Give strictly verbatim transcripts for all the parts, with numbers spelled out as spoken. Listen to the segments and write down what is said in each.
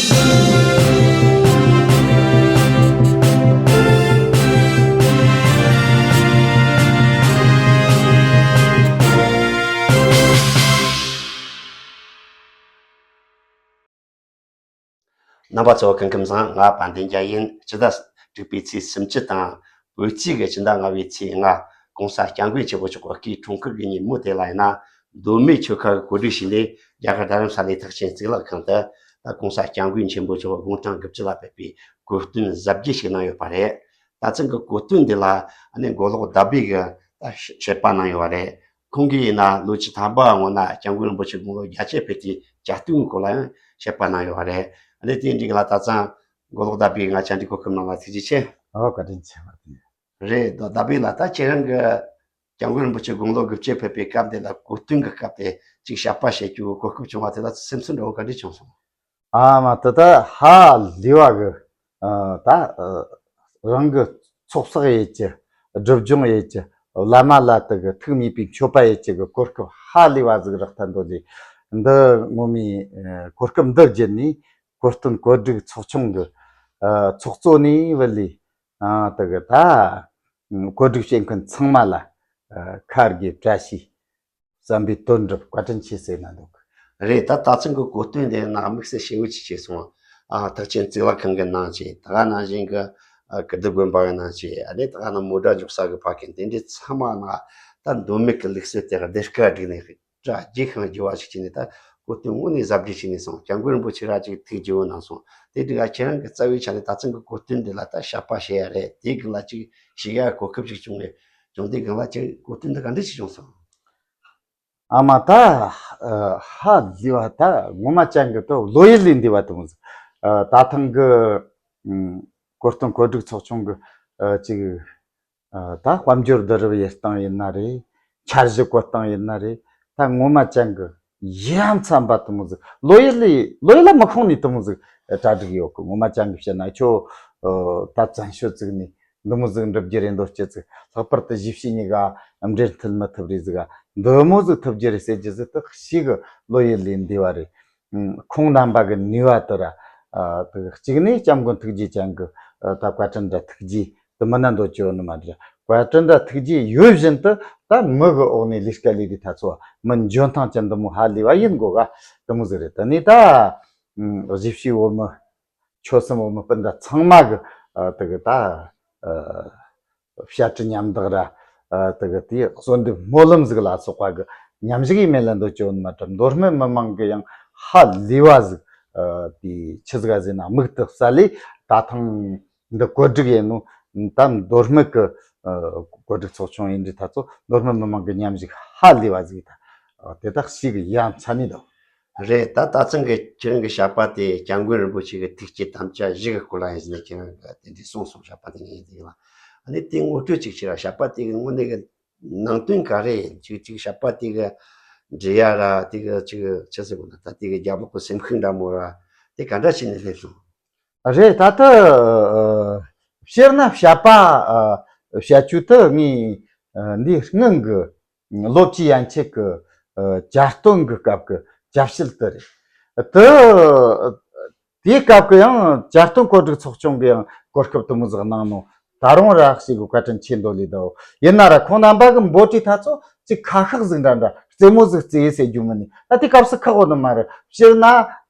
རྣམ་པ་ཚོ་སྐུ་ཁམས་བཟང་། ང་དཔལ་ལྡན་རྒྱལ་ཡིན། སྤྱི་ཟླ་དྲུག་པའི་ཚེས་སུམ་ཅུ་དང་། བོད་རྩིས་ཀྱི་སྤྱི་ཟླ་ལྔ་པའི་ཚེས་ལྔ། ༸གོང་ས་༸སྐྱབས་མགོན་ཆེན་པོ་མཆོག་གི་སྐུའི་འཁྲུངས་སྐར་གྱི་ཉིན་མོ་དེ་ལ་ཡིན་ན། མདོ་སྨད་ཆོལ་ཁ་གིས་གོ་སྒྲིག་བྱས་ནས་རྒྱ་གར་རྡ་རམ་ས་ལའི་ཐེག་ཆེན་གཙུག་ལག་ཁང་དུ། ད་༸གོང་ས་༸སྐྱབས་མགོན་ཆེན་པོ་མཆོག་དགུང་གྲངས་དགུ་བཅུ་ལ་ཕེབས་པའི་གོ་སྟོན་གཟབ་རྒྱས་ཤིག་གནང་ཡོད་པ་རེད། ད་ཐེངས་ཀྱི་གོ་སྟོན་འདི་ལ་ཨ་ནི་མགོ་ལོག་ཟླ་བྷེ་གིས་ད་བཤད་པ་གནང་ཡོད་པ་རེད། ཁོང་གིས་ཡིན་ན་ལོ་བཅུ་ཐམ་པ་སྔོན་ན་༸སྐྱབས་མགོན་རིན་པོ་ཆེ་དགུང་ལོ་བརྒྱད་ཅུ་ཕེབས་དུས་གྱ་སྟོན་གྱི་སྐོར་ལ་ཡང་བཤད་པ་གནང་ཡོད་པ་རེད། ཨ་ནི་དེ་འདྲའི་གི་ལ་ད་ཐེངས་མགོ་ལོག་ཟླ་བྷེ་ང་བཅར་འདྲིའི་གོ་སྐབས་གནང་བ་ཐུགས་རྗེ་ཆེ། ཨོ་བཀའ་དྲིན་ཆེ་བ་དེ། རེད། ཟླ་བྷེ་ལགས། ད་ཁྱེད་རང་གིས་༸སྐྱབས་མགོན་རིན་པོ་ཆེ་དགུང་ལོ་དགུ་བཅུ་ཕེབས་པའི་སྐབས་དེ་ལ་གོ་སྟོན་གྱི་སྐབས་དེ་ཅིག་བཤད་པ་བྱེད་རྒྱུའི་གོ་སྐབས་བྱུང་བ་དེ་ལ་སེམས་ཚོར་འདྲ་བོ་ག་འདྲ་བྱུང་སོང་། ཨ་མ་ད་ད་ཧ་ལས་པ་གི། ཨ་ད་ཨ་རང་གི་ཚོགས་བསགས་ཡས་ཀྱི། སྒྲིབ་སྦྱོང་ཡས་ཀྱི། བླ་མ་ལ་དེ་གི་ཐུགས་དམིགས་པའི་མཆོད་པ་ཡས་ཀྱི་གི་གོ་སྐབས་ཧ་ལས་པ་ཟིག་རག་ཐལ་འདོད་ལས། འདི་ངོ་མའི་ཨ་གོ་སྐབས་འདི་བརྒྱུད་ནས་གོ་སྟོན་གོ་སྒྲིག་ཚོགས་ཆུང་གི་ཨ་ཚོགས་གཙོ་ནས་བུད་ལས། ཨ་དེ་གི་ད་གོ་སྒྲིག་བྱེད་མཁན་ཚང་མ་ལ་ཨ་ཁ་དགེ་བཀྲ་ཤིས་བསམ་པའི་དོན་འགྲུབ། བཀའ་དྲིན་ཆེ་ཟེར་ན་འདུག། རེད། ད་ད་ཐེངས་ཀྱི་གོ་སྟོན་དེ་ནང་དམིགས་བསལ་ཞེ་པོ་ཅིག་བྱས་སོང་། ཨ་ཐེག་ཆེན་གཙུག་ལག་ཁང་གི་ནང་བྱས། ད་ག་ནང་བཞིན་གྱི་ཨ་ཀིརྟི་དགོན་པ་གི་ནང་བྱས། ཨ་ནི་ད་ག་ནང་མོ་ཊ་འཇོག་ས་གི་ཕ་གི་དེ་འདྲའི་ཚང་མ་ནང་ད་མདོ་སྨད་ཀྱི་ལུགས་སྲོལ་དེ་སྡེར་ཁ་བསྒྲིགས་ནས་གྲ་རྒྱས་ཤིང་རྒྱས་པ་ཞིག་བྱས་ནས། ད་གོ་སྟོན་དངོས་གནས་གཟབ་རྒྱས་བྱས་ནས་སོང་། སྐྱབས་མགོན་རིན་པོ་ཆེ་ར་ཅིག་ཐུགས་དགྱེས་པོ་གནང་སོང་། དེ་དུས་ཨ་ཁྱེད་རང་གི་རྩ་བའི་ཆ་ནས་ད་ཐེངས་ཀྱི་གོ་སྟོན་འདི་ལ་ད་བཤད་པ་བྱེད་ཡ་རེད། དེ་གི་ལ་ཅིག་ཞུ་ཡ་གོ་སྐབས་ཤིག་བྱུང་བས། བྱུང་དུས་སྒང་ལ་ཅིག་གོ་སྟོན་འདི་ག་འདྲ་ཞིག་བྱུང་སོང་། ཨ་མ་ད་ཨ་ཧ་ལས་པ་ད་ངོ་མ་ཅང་གི་ད་བློ་ཡུལ་ལས་འདས་པ་དེ་མོ་ཟིག། ཨ་ད་ཐེངས་གི་ཨ་གོ་སྟོན་གོ་སྒྲིག་ཚོགས་ཆུང་གི་ཨ་ཅིག་ཨ་ད་དཔལ་འབྱོར་བསྡུ་རུབ་ཡེད་སྟངས་ཡིན་ན་རེད། འཆར་གཞི་བཀོད་སྟངས་ཡིན་ན་རེད། ད་ངོ་མ་ཅང་གི་ཡ་མཚན་པ་དེ་མོ་ཟིག། བློ་ཡུལ་ལས་བློ་ཡུལ་ལ་མི་ཁོང་ནས་དེ་མོ་ཟིག་གྲ་སྒྲིག་ཡོད་གི། ངོ་མ་ཅང་གི་བཤད་ན་ཁྱོད་ཨ་ད་བཙན་བྱོལ་བཙུགས་ནས་འདི་མོ་ཟིག་འགྲུབ་རྒྱུ་རེད་འདོད་སྐྱེ་ཟིག། ལྷག་པར་དུ་གཞིས་བྱེས་གཉིས་ཀ་འབྲེལ་མཐུད་མི་ཐུབ་རེད་ཟིག། འདི་མོ་ཟིག་ཐུབ་རྒྱུ་རེད་ཟེར་རྒྱུ་ཟིག་དེ་ཞིག་གི་བློ་ཡུལ་ལས་འདས་པ་རེད། ཨ་ཁོང་རྣམ་པ་གི་ནུས་པ་དེ་ར། ཨ་དེ་གཅིག་ནས་སྐྱབས་མགོན་ཐུགས་རྗེ་ཅན་གི་ཨ་ད་བཀའ་དྲིན་དྲ་ཐུགས་རྗེ་དེ་མིན་ན་འདོད་ཀྱི་ཡོད་ནི་མ་རེད། བཀའ་དྲིན་དྲ་ཐུགས་རྗེ་ཡོད་བཞིན་དུ་ད་མི་གི་འོག་ནས་ལས་ཀ་ལས་དུས་ད་ཚོ་མི་འཇོན་ཐང་ཅན་འདི་མོ་ཧ་ལས་པ་ཡིན་དགོས་ག། དེ་མོ་ཟིག་རེད། དེ་ནས་ད་ཨ་གཞིས་བྱེས་བོད་མི་ཆོལ་གསུམ་བོད་མི་སྤུན་ཟླ་ཚང་མ་གི་ཨ་དེ་གི་ད་ཨ་བཤད་ཁྲི་མཉམ་འདེགས་ར། ཨ་དེ་གི་དེའི་གསོལ་འདེབས་སྨོན་ལམ་ཟིག་ལ་སོགས་པ་གི་མཉམ་ཞུགས་ཡིན་མིན་ལ་འདོད་ཀྱི་ཡོད་ནི་མ་གཏོགས། མདོ་སྨད་མི་མང་གི་ཡང་ཧ་ལས་པ་ཟིག་ཨ་དེ་ཆི་ཟིག་ག་ཟེར་ན་མིག་ཏུ་གསལ་ལེ། ད་ཐེངས་འདི་གོ་སྒྲིག་ཡིན་ནོ་ད་མདོ་སྨད་གི་ཨ་གོ་སྒྲིག་ཚོགས་ཆུང་ཡིན་དུས་ད་ཚོ་མདོ་སྨད་མི་མང་གི་མཉམ་ཞུགས་ཧ་ལས་པ་ཟིག་ད། ཨ་དེ་དག་ཞིག་ཡ་མཚན་ནི་འདུག། རེད། ད་ད་ཐེངས་ཀྱི་ཁྱེད་རང་གི་བཤད་པ་དེ་སྐྱབས་མགོན་རིན་པོ་ཆེ་གི་ཐུགས་བསྐྱེད་དམ་བཅའ་བཞི་གི་སྐོར་ལ་ཡིན་ཟེར་ནས་ཁྱེད་རང་གིས་དེ་འདྲ་གསུངས་སོང་། བཤད་པ་དེ་ངས་དེ་ལ་ཨ་ནི་དེ་ངོ་སྤྲོད་ཅིག་བྱེད་ར། བཤད་པ་དེ་གི་དངོས་གནས་གི་ནང་དོན་ག་རེ་ཡིན། ཅིག་ཅིག་བཤད་པ་དེ་གི་འབྲི་ཡ་ར། དེ་གི་ཅིག་ཅི་ཟེར་དགོས་ན། ད་དེ་གི་རྒྱབ་ལོགས་གི་སེམས་ཤུགས་འདྲ་མོ་ར་དེ་ག་འདྲ་བྱས་ནས་སླེབས་སོང་། རེད། ད་ལྟ་ཨ་སྤྱིར་ན་བཤད་པ་ཨ་བཤད་རྒྱུ་དེ་ངས་ཨ་འདི་སྔོན་གི་ལོ་བཅུའི་ཡན་ཆད་ཀྱི་ཨ་གྱ་སྟོན་གྱི་སྐབས་ཀྱི་བྱ་བྱེད་དེ་རེད། དེ་དེའི་སྐབས་ཀྱི་ཡང་གྱ་སྟོན་གོ་སྒྲིག་ཚོགས་ཆུང་གི་ཡང་གོ་སྐབས་དེ་མོ་ཟིག་གནང་ནོ། ད་རུང་ར་ཞིག་གི་བཀའ་དྲིན་ཆེ་འདོད་ལེ་དོ། ཡིན་ན་ར་ཁོང་རྣམ་པ་གི་འབོད་སྒྲའི་ཐ་ཚོ་ཅིག་ཁ་ཤགས་ཟིག་འདྲ་འདྲ། རྩེད་མོ་ཟིག་རྩེ་ཡི་ཟེར་རྒྱུ་མིན་ནི། ད་དེ་སྐབས་སུ་ཁག་པོ་ནི་མ་རེད། སྤྱིར་ན་ཨ་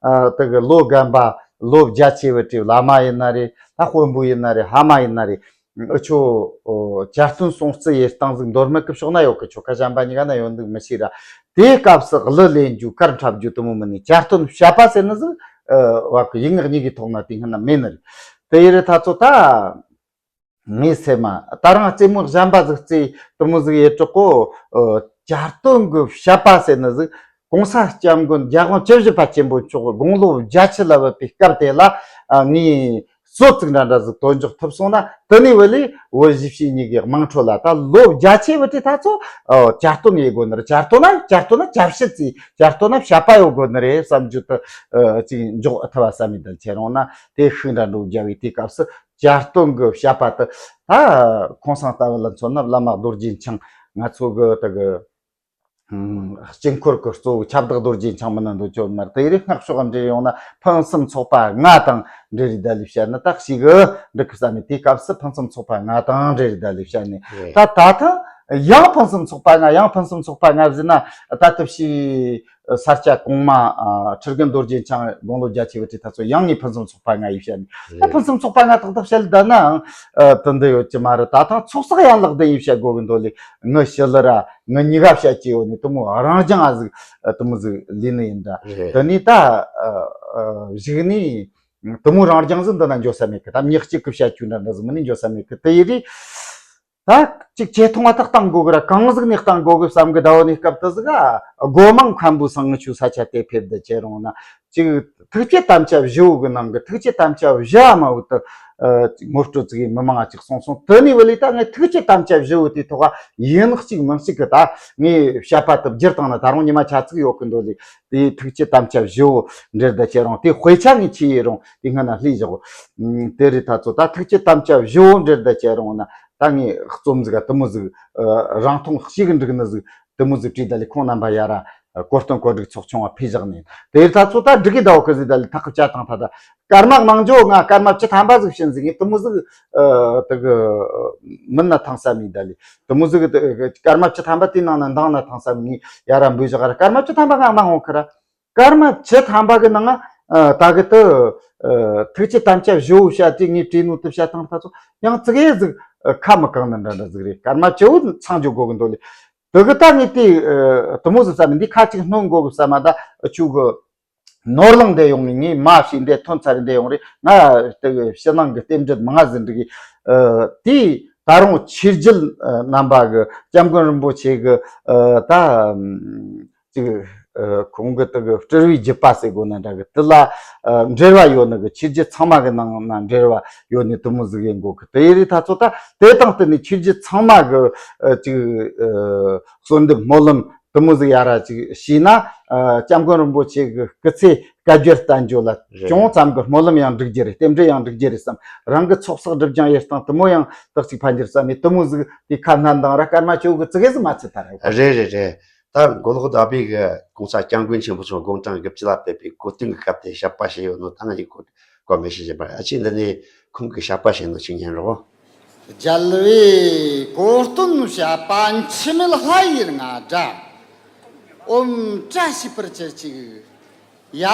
དེ་གི་ལོ་རྒན་པ་ལོ་བརྒྱ་ཆེ་བའི་གྲས་བླ་མ་ཡིན་ན་རེད། ད་དཔོན་པོ་ཡིན་ན་རེད། ཕ་མ་ཡིན་ན་རེད། འུ་ཆོ་ཨོ་གྱ་སྟོན་སྲུང་བརྩི་ཡེད་སྟངས་ཟིག་མདོ་སྨད་ཀྱི་ཕྱོགས་ན་ཡོད་གི། ཆོལ་ཁ་གཞན་པ་གཉིས་ཀ་ན་ཡོད་འདུག་མི་ཤེས་ར། དེའི་སྐབས་སུ་གླུ་ལེན་རྒྱུ་གར་འཁྲབ་རྒྱུ་དེ་མོ་མིན་ནི། གྱ་སྟོན་བཤད་པ་ཟེར་ནི་ཟིག་ཨ་བ་གི་ཡིག་ངག་གཉིས་ཀའི་ཐོག་ན་དེ་སྔ་ན་མེད་ནི་རེད། དེ་ཡི་རེད་ད་ཚོ་ད། ངའི་སེམས་མ་ད་རང་རྩེད་མོ་གཞན་པ་ཟིག་རྩེ་དེ་མོ་ཟིག་ཡེད་གྲོགས་གོ། ཨ་གྱ་སྟོན་གི་བཤད་པ་ཟེར་ནི་ཟིག། ༸གོང་ས་༸སྐྱབས་མགོན་རྒྱལ་དབང་བཅུ་བཞི་པ་ཆེན་པོ་མཆོག་དགུང་ལོ་བརྒྱད་ཅུ་ལ་བབས་པའི་སྐབས་དེ་ལ་ཨ་ངས་སྲོལ་ཅིག་འདྲ་འདྲ་ཟིག་དོན་འཇོག་ཐུབ་སོང་ན། དེ་ནས་བུད་ལས་བོད་གཞིས་བྱེས་གཉིས་ཀའི་དམངས་ཁྲོད་ལ་ད་ལོ་བརྒྱ་ཆེ་བའི་གྲས་ད་ཚོ་ཨ་གྱ་སྟོན་ཡེད་དགོས་ནི་རེད། གྱ་སྟོན་ན་གྱ་སྟོན་ན་བྱ་བྱེད་རྩེ། གྱ་སྟོན་ན་བཤད་པ་ཡོད་དགོས་ནི་རེད་བསམ་རྒྱུ་དེ་ཨ་ཅིག་འཇོག་ཐུབ་པ་བསམ་མི་འདུག། ཁྱེད་རང་ན་དེ་ཤུགས་འདྲ་འགྲོ་རྒྱ་བའི་དེ་སྐབས་སུ། གྱ་སྟོན་གྱི་བཤད་པ་དེ་ད་ཁོང་སང་ལྟ་བུ་ལ་མཚོན་ན་བླ་མ་རྡོ་རྗེ་འཆང་ང་ཚོ་གི་དེ་གི་ ཨང་། དཀྱིལ་འཁོར་གྱི་གཙོ་བོ་ཁྱབ་བདག་རྡོ་རྗེ་འཆང་མིན་ན་འདོད་ཆོག་མར། དེ་རིགས་སྔགས་ཕྱོགས་འབྲེལ་ཡོང་ན་ཕུན་སུམ་ཚོགས་པ་ལྔ་དང་འབྲེལ་རེ་ད་ལས་བཤད་ན་ད་ཞིག་འགྲིག་གི་བསམ་མེད། དེའི་སྐབས་སུ་ཕུན་སུམ་ཚོགས་པ་ལྔ་དང་འབྲེལ་རེ་ད་ལས་བཤད་ནས། རེད། ད་ད་ཐེངས་ཡང་ཕུན་སུམ་ཚོགས་པ་ལྔ། ཡང་ཕུན་སུམ་ཚོགས་པ་ལྔ་ཟེར་ན་ད་ཐབས་ཤེས་ས་སྐྱ་གོང་མ་ཁྲི་རྒན་རྡོ་རྗེ་འཆང་དགུང་ལོ་བརྒྱད་ཅུ་བུ་ཁྲིད་ད་ཚོ་ཡང་ངས་ཕུན་སུམ་ཚོགས་པ་ལྔ་ཡིས་བཤད་ནས། ད་རེད། ཕུན་སུམ་ཚོགས་པ་ལྔ་ཏག་ཏག་བཤད་ལ་ད་ནའང་དེ་འདྲ་ཡོད་ཀྱི་མ་རེད། ད་ཐེངས་ཚོགས་བསགས་ཡན་ལག་བདུན་ཡིས་བཤད་དགོས་གི་འདོད་ལས། ངི་ཞི་ལི་ར་ངི་གཉིས་ཀ་བཤད་ཀྱི་ཡོད་ནི་དེ་མོ་རང་རྐྱང་ཨ་ཟིག་དེ་མོ་ཟིག་ལས་ནི་ཡིན་འདྲ། རེད། དེ་ནས་ད་གཞུག་ནས་དེ་མོ་རང་རྐྱང་ཟིག་འདི་ན་འཇོག་ས་མེད་གི། ད་མྱི་གཅིག་གི་བཤད་རྒྱུ་འདྲ་འདྲ་ཟིག་མིན་ནི་འཇོག་ས་མེད་གི། དེ་ཡི་རེད། ད་ཅིག་ཆེ་མཐོང་བ་ད་གཏང་དགོས་གི་ར། གང་ཟིག་ནས་གཏང་དགོས་གི་བསམ་གི། ཟླ་བ་ནས་སྐབས་དུ་ཟིག་ཨ་སྒོ་མང་མཁན་པོའི་སང་ངི་ཆུ་ས་ཆ་དེ་ཕེབས་དུ་ཁྱེད་རང་ན་ཅིག་ཐུགས་བསྐྱེད་དམ་བཅའ་བཞི་བོ་གི་ནང་གི་ཐུགས་བསྐྱེད་དམ་བཅའ་བཞི་བ་མ་བོ་དུ་ངོ་སྤྲོད་ཙིག་མི་མང་ང་ཅིག་གསུངས་སོང་། དེ་ནས་བུ་ལས་ད་ངས་ཐུགས་བསྐྱེད་དམ་བཅའ་བཞི་བོ་དེའི་ཐོག་ཡིན་གཅིག་མིན་གཅིག་གི་ད་ངས་བཤད་པ་དུ་བསྒྱུར་བཏང་ན་ད་རུང་ཉི་མ་ཆ་ཚིག་ཡོད་གི་འདོད་ལས། དེའི་ཐུགས་བསྐྱེད་དམ་བཅའ་བཞི་བོ་འབྲེལ་ད་ཁྱེད་རང་དེ་དཔེ་ཆ་ངས་ཁྱེར་ཡི་རུང་དེ་སྔ་ན་ལྷས་བཞག་གོ། དེ་རེད། ད་ཚོ་ད་ཐུགས་བསྐྱེད་དམ་བཅའ་བཞི་བོ་འབྲེལ་ད་ཁྱེད་རང་ན་ད་ངས་རྩོམ་ཟིག་དེ་མོ་ཟིག་རང་མཐོང་གཅིག་གི་འགྲིག་ནི་ཟིག་དེ་མོ་ཟིག་བྲིས་ད་ལས་ཁོང་རྣམ་པ་ཡ་ར་གོ་སྟོན་གོ་སྒྲིག་ཚོགས་ཆུང་བ་ཕེབས་བཞག་ནས། དེ་ད་ཚོ་ད་འགྲིག་གི་ཟླ་བ་གི་ཟིག་ད་ལས་ཐག་གི་བཅད་བཏང་། ད་ད་སྐར་མ་མང་ཇོ་ང་སྐར་མ་བཅུ་ཐམ་པ་ཟིག་བྱིན་ཟིག་ངས་དེ་མོ་ཟིག་དེ་གི་མིན་ན་ཐང་ས་མི་ད་ལས་དེ་མོ་ཟིག་སྐར་མ་བཅུ་ཐམ་པ་དེའི་ནང་ན་འདང་ན་ཐང་ས་མི་ངས་ཡ་ར་འབུལ་བཞག་ར། སྐར་མ་བཅུ་ཐམ་པ་ང་མ་འོང་ཁི་ར། སྐར་མ་བཅུ་ཐམ་པ་གི་ནང་ང་ད་གི་དུ་ཐུགས་བསྐྱེད་དམ་བཅའ་བཞི་བོ་བཤད་དེ་ངས་བྲིས་ནོ་དུ་བཤད་ཐང་ད་ཚོ་ཡང་ཙི་གེ་ཟིག་ཁ་མི་གང་ནི་འདྲ་འདྲ་ཟིག་རེད། སྐར་མ་བཅུ་བོ་ཚང་འཇོག་དགོས་གི་འདོད་ལས། དེ་གི་ད་ངས་དེ་དེ་མོ་ཟིག་བསམ་མི་འདི་ཁ་ཅིག་སྣོན་དགོས་གི་བསམ་མ། ད་ཆུ་གི་ནོར་གླིང་དེ་ཡོང་ནས་ངས་མ་ཤེས་འདི་ཐོན་ཚར་འདི་ཡོང་རེད། ང་དེ་གི་ཕྱི་ནང་གི་རྟེན་འབྲེལ་མང་ཟིག་འགྲིག་གི། དེ་ད་རུང་ཆོས་རྒྱལ་རྣམ་པ་གི་སྐྱབས་མགོན་རིན་པོ་ཆེ་གི་ད། ཅིག་ཁོང་གི་དེ་གི་སྤྲུལ་བའི་བརྒྱུད་པ་ཟེར་དགོས་ན་འདྲ་གི། དེ་ལ་འབྲེལ་བ་ཡོད་ནི་གི་ཆོས་བརྒྱུད་ཚང་མ་གི་ནང་ན་འབྲེལ་བ་ཡོད་ནི་དེ་མོ་ཟིག་ཡིན་དགོས་གི། དེ་ཡི་རིགས་ད་ཚོ་ད་དེ་དང་བསྟུན་ནས་ཆོས་བརྒྱུད་ཚང་མ་གི་ཅིག་གསོལ་འདེབས་སྨོན་ལམ་དེ་མོ་ཟིག་ཡ་ར་ཅིག་བྱས་ན། སྐྱབས་མགོན་རིན་པོ་ཆེ་གི་སྐུ་ཚེ་བསྐལ་བརྒྱར་བརྟན་འགྱུར་ལ་ཅུང་ཙམ་གི་སྨོན་ལམ་ཡང་འགྲིག་རྒྱུ་རེད། རྟེན་འབྲེལ་ཡང་འགྲིག་རྒྱུ་རེད་བསམ། རང་གི་ཚོགས་བསགས་སྒྲིབ་སྦྱང་ཡེ་སྟངས་དེ་མོ་ཡང་དག་ཅིག་ཕན་འགྱུར་བསམ་མེད་དེ་མོ་ཟིག་དེ་ཁ་སྣ་འདང་ར་སྐར་མ་བཅུ་གི་ཙི་གེ་ཟིག་མ་ཚད་ད་ར། རེད་རེད་རེད། ད་མགོ་ལོག་ཟླ་བྷེ་གི་༸གོང་ས་༸སྐྱབས་མགོན་ཆེན་པོ་མཆོག་དགུང་གྲངས་དགུ་བཅུ་ལ་ཕེབས་པའི་གོ་སྟོན་གྱི་སྐབས་དེ་བཤད་པ་བྱས་ཡོད་ནོ་ད་ང་ཡི་གོ་གོ་མེད་ཤེས་བཞིན་པ། ཨ་ཅེ་འདི་ནས་ཁོང་གི་བཤད་པ་བྱས་ནོ་ཅིག་ཉན་རོགས། རྒྱལ་བའི་གོ་སྟོན་བཤད་པ་འཆི་མེད་ལྷ་ཡི་རྔ་སྒྲ། ཨོཾ་བཀྲ་ཤིས་པར་གྱུར་ཅིག་ཡ།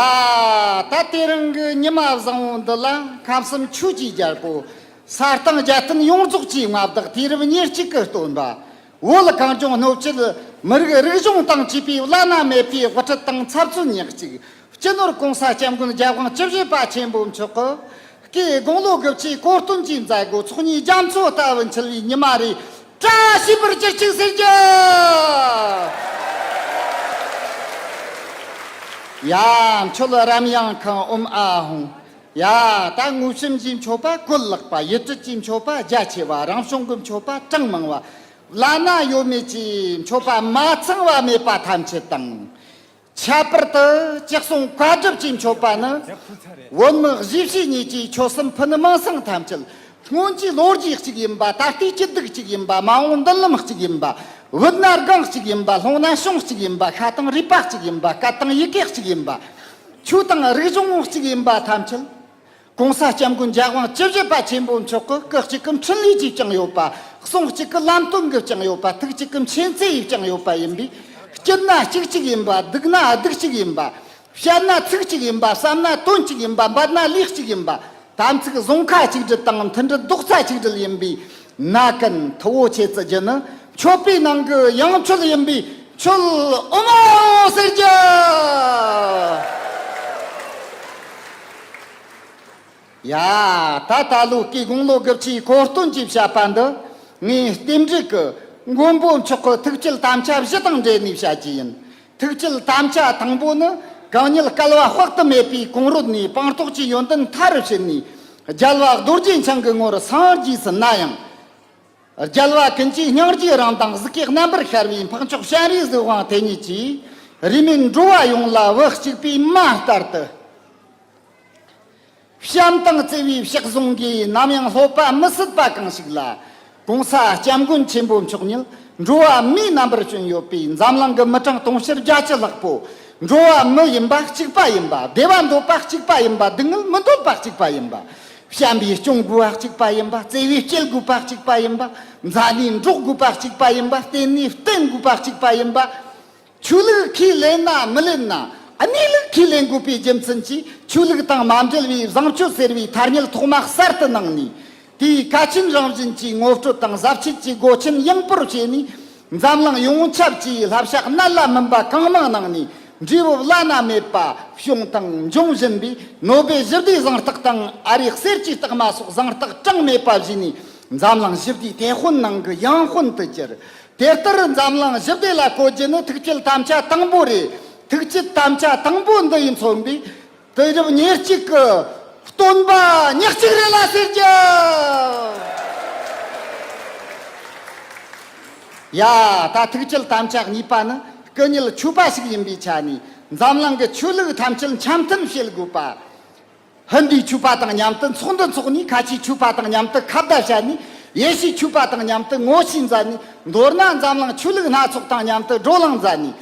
ད་དེ་རིང་གི་ཉི་མ་བཟང་བོ་འདི་ལ་ཁམས་གསུམ་ཆོས་ཀྱི་རྒྱལ་པོ། ས་སྟེང་རྒྱལ་བསྟན་ཡོངས་རྫོགས་ཀྱི་མངའ་བདག་དུས་རབས་ཉེར་གཅིག་གི་སྟོན་པ། བོད་གངས་ལྗོངས་སྣོད་བཅུད་མི་རིགས་རིག་གཞུང་དང་བཅས་པའི་བླ་ན་མེད་པའི་དབུ་ཁྲིད་དང་ཚབ་མཚོན་ཉག་གཅིག་སྤྱི་ནོར་༸གོང་ས་༸སྐྱབས་མགོན་རྒྱལ་དབང་བཅུ་བཞི་པ་ཆེན་པོ་མཆོག་གི་སྐུའི་དགུང་ལོ་དགུ་བཅུའི་གོ་སྟོན་གྱི་མཛད་སྒོ་ཚོགས་གཉིས་རྒྱ་མཚོ་ལྟ་བུ་འཁྱིལ་བའི་ཉི་མ་རེད། བཀྲ་ཤིས་པར་གྱུར་ཅིག་ཟེར་རྒྱུ། ཡ། མཆོད་རམ་ཡང་ཁང་ཨོཾ་ཨཱཿཧཱུྃ། ཡ། ད་དངོས་བྱམས་ཀྱི་མཆོད་པ་གུ་ལེགས་པ། ཡིད་སྤྲུལ་གྱི་མཆོད་པ་རྒྱ་ཆེ་བ། རང་བྱུང་གི་མཆོད་པ་གྲངས་མང་བ། བླ་ན་ཡོད་མེད་ཀྱི་མཆོད་པ་མ་ཚང་བ་མེད་པ་ཐམས་ཅད་དང་། ཁྱད་པར་དུ་ཅི་གསུང་བཀའ་སྒྲུབ་ཀྱི་མཆོད་པ་ནི། བོད་མི་གཞིས་བྱེས་གཉིས་ཀྱི་ཆོལ་གསུམ་ཕུ་ནུ་མིང་སྲིང་ཐམས་ཅད་སྔོན་གྱི་ལོ་རྒྱུས་གཅིག་ཡིན་པ། ད་ལྟའི་སྐྱིད་སྡུག་གཅིག་ཡིན་པ། མ་འོངས་མདུན་ལམ་གཅིག་ཡིན་པ། བོད་ན་སྒང་གཅིག་ཡིན་པ། ལྷོ་ན་གཞུང་གཅིག་ཡིན་པ། ཤ་དང་རུས་པ་གཅིག་ཡིན་པ། སྐད་དང་ཡི་གེ་གཅིག་ཡིན་པ། ཆོས་དང་རིག་གཞུང་གཅིག་ཡིན་པ་ཐམས་ཅད། ༸གོང་ས་༸སྐྱབས་མགོན་རྒྱལ་དབང་བཅུ་བཞི་པ་ཆེན་པོ་མཆོག་གིས་སྐུ་གཅིག་གི་འཕྲིན་ལས་ཀྱིས་བསྐྱངས་ཡོད་པ། གསུང་གཅིག་གི་ལམ་སྟོན་གྱིས་བསྐྱངས་ཡོད་པ། ཐུགས་གཅིག་གི་མཁྱེན་བརྩེ་ཡིས་བསྐྱངས་ཡོད་པ་ཡིན་པས། སྐྱིད་ན་གཅིག་གཅིག་ཡིན་པ། སྡུག་ན་སྡུག་གཅིག་ཡིན་པ། བཤད་ན་ཚིག་གཅིག་ཡིན་པ། བསམ་ན་དོན་གཅིག་ཡིན་པ། འབད་ན་ལས་གཅིག་ཡིན་པ། དམ་ཚིག་རྫོང་ཁ་གཅིག་སྒྲིལ་དང་མཐུན་སྒྲིལ་རྡོག་རྩ་གཅིག་སྒྲིལ་ཡིན་པས། ན་ཀན་ཐུ་བོ་ཆེ་བརྩི་རྒྱུ་ནི་མཆོད་པའི་ནང་གི་ཡང་མཆོད་ཡིན་པས། མཆོད་ཨོཾ་ཨཱཿཧཱུྃ་ཟེར་རྒྱུ། ཡ། ད་ད་ལོ་སྐུའི་དགུང་ལོ་དགུ་བཅུའི་གོ་སྟོན་གྱི་བཤད་པ་འདི་ངས་རྟེན་འབྲེལ་གྱི་མགོན་པོ་མཆོག་གི་ཐུགས་བསྐྱེད་དམ་བཅའ་བཞི་དང་འབྲེལ་ནས་བཤད་རྒྱུ་ཡིན། ཐུགས་བསྐྱེད་དམ་བཅའ་དང་པོ་ནི་གང་ཉིད་བསྐལ་པ་དཔག་ཏུ་མེད་པའི་གོང་རོལ་ནས་སྤངས་རྟོགས་ཀྱི་ཡོན་ཏན་མཐའ་རུ་ཕྱིན་ནས་རྒྱལ་བ་རྡོ་རྗེ་འཆང་གི་ངོར་སངས་རྒྱས་སུ་ན་ཡང་། རྒྱལ་བ་ཀུན་གྱི་སྙིང་རྗེའི་རང་མདངས་གཟུགས་ཀྱི་རྣམ་པར་ཤར་བའི་འཕགས་མཆོག་སྤྱན་རས་གཟིགས་དབང་དེ་ཉིད་ཀྱིས་རིས་མེད་འགྲོ་བ་ཡོངས་ལ་བུ་གཅིག་པུའི་མ་ལྟར་དུ། བྱམས་དང་བརྩེ་བའི་ཕྱག་ཟུང་གིས་ནམ་ཡང་སློབ་པ་མི་ཟད་པ་གང་ཞིག་ལ། ༸གོང་ས་༸སྐྱབས་མགོན་ཆེན་པོ་མཆོག་ཉིད་ འགྲོ་བ་མིའི་རྣམ་པར་བྱོན་ཡོད་པའི་འཛམ་གླིང་གི་མི་གྲངས་དུང་ཕྱུར་བརྒྱད་ཅུ་ལྷག་པོ། འགྲོ་བ་མི་ཡིན་པ་གཅིག་པ་ཡིན་པ། བདེ་བ་འདོད་པ་གཅིག་པ་ཡིན་པ། སྡུག་བསྔལ་མི་འདོད་པ་གཅིག་པ་ཡིན་པ། བྱམས་པས་སྐྱོང་དགོས་པ་གཅིག་པ་ཡིན་པ། བརྩེ་བས་སྐྱེལ་དགོས་པ་གཅིག་པ་ཡིན་པ། མཛའ་ནས་འགྲོགས་དགོས་པ་གཅིག་པ་ཡིན་པ། བརྟེན་ནས་བརྟེན་དགོས་པ་གཅིག་པ་ཡིན་པ། ཆོས་ལུགས་ཁས་ལེན་ན་མི་ལེན་ན། གནས་ལུགས་ཁས་ལེན་དགོས་པའི་རྒྱུ་མཚན་གྱིས། ཆོས་ལུགས་དང་མ་འབྲེལ་བའི་བཟང་སྤྱོད་ཟེར་བའི་ཐ་སྙད་ཐོག་མ་གསར་དུ་གནང་ནས། དེའི་གལ་ཆེན་རང་བཞིན་གྱི་ངོ་སྤྲོད་དང་ཟབ་ཆོས་ཀྱི་སྒོ་ཆེན་ཡངས་པོར་ཕྱེ་ནས། འཛམ་གླིང་ཡོངས་ཁྱབ་ཀྱི་བསླབ་བྱ་གནད་ལ་སྨིན་པ་གང་མང་གནང་ནས། འབྲས་བུ་བླ་ན་མེད་པ་བྱུང་དང་འབྱུང་བཞིན་པའི་ནོ་སྦེལ་ཞི་བདེའི་གཟེངས་རྟགས་དང་། ཨ་རིའི་གསེར་གྱི་རྟགས་མ་སོགས་གཟེངས་རྟགས་གྲངས་མེད་པ་བཞེས་ནས། འཛམ་གླིང་ཞི་བདེའི་དེད་དཔོན་ནང་གི་ཡང་དཔོན་དུ་གྱུར། དེ་ལྟར་འཛམ་གླིང་ཞི་བདེ་ལ་བཀོད་རྒྱུ་ནི་ཐུགས་བསྐྱེད་དམ་བཅའ་དང་པོ་རེད། ཐུགས་བསྐྱེད་དམ་བཅའ་དང་པོ་འདི་ཡིས་མཚོན་པའི་དུས་རབས་ཉེར་གཅིག་གི་སྟོན་པ་ཉག་གཅིག་རེད་ལ་ཟེར་རྒྱུ། ཡ། ད་ཐུགས་བསྐྱེད་དམ་བཅའ་གཉིས་པ་ནི། སྐུ་ཉིད་ཆོས་པ་ཞིག་ཡིན་པའི་ཆ་ནས། འཛམ་གླིང་གི་ཆོས་ལུགས་ཐམས་ཅད་འཆམ་མཐུན་བྱེད་དགོས་པ། ཧིན་དུའི་ཆོས་པ་དང་མཉམ་དུ་ཚོགས་འདུ་འཚོགས་ནས། ཁ་ཆེའི་ཆོས་པ་དང་མཉམ་དུ་ཁ་བརྡ་བྱས་ནས། ཡེ་ཤུའི་ཆོས་པ་དང་མཉམ་དུ་ངོ་ཤེས་མཛད་ནས། མདོར་ན་འཛམ་གླིང་ཆོས་ལུགས་སྣ་ཚོགས་དང་མཉམ་དུ་བགྲོ་གླེང་མཛད་ནས།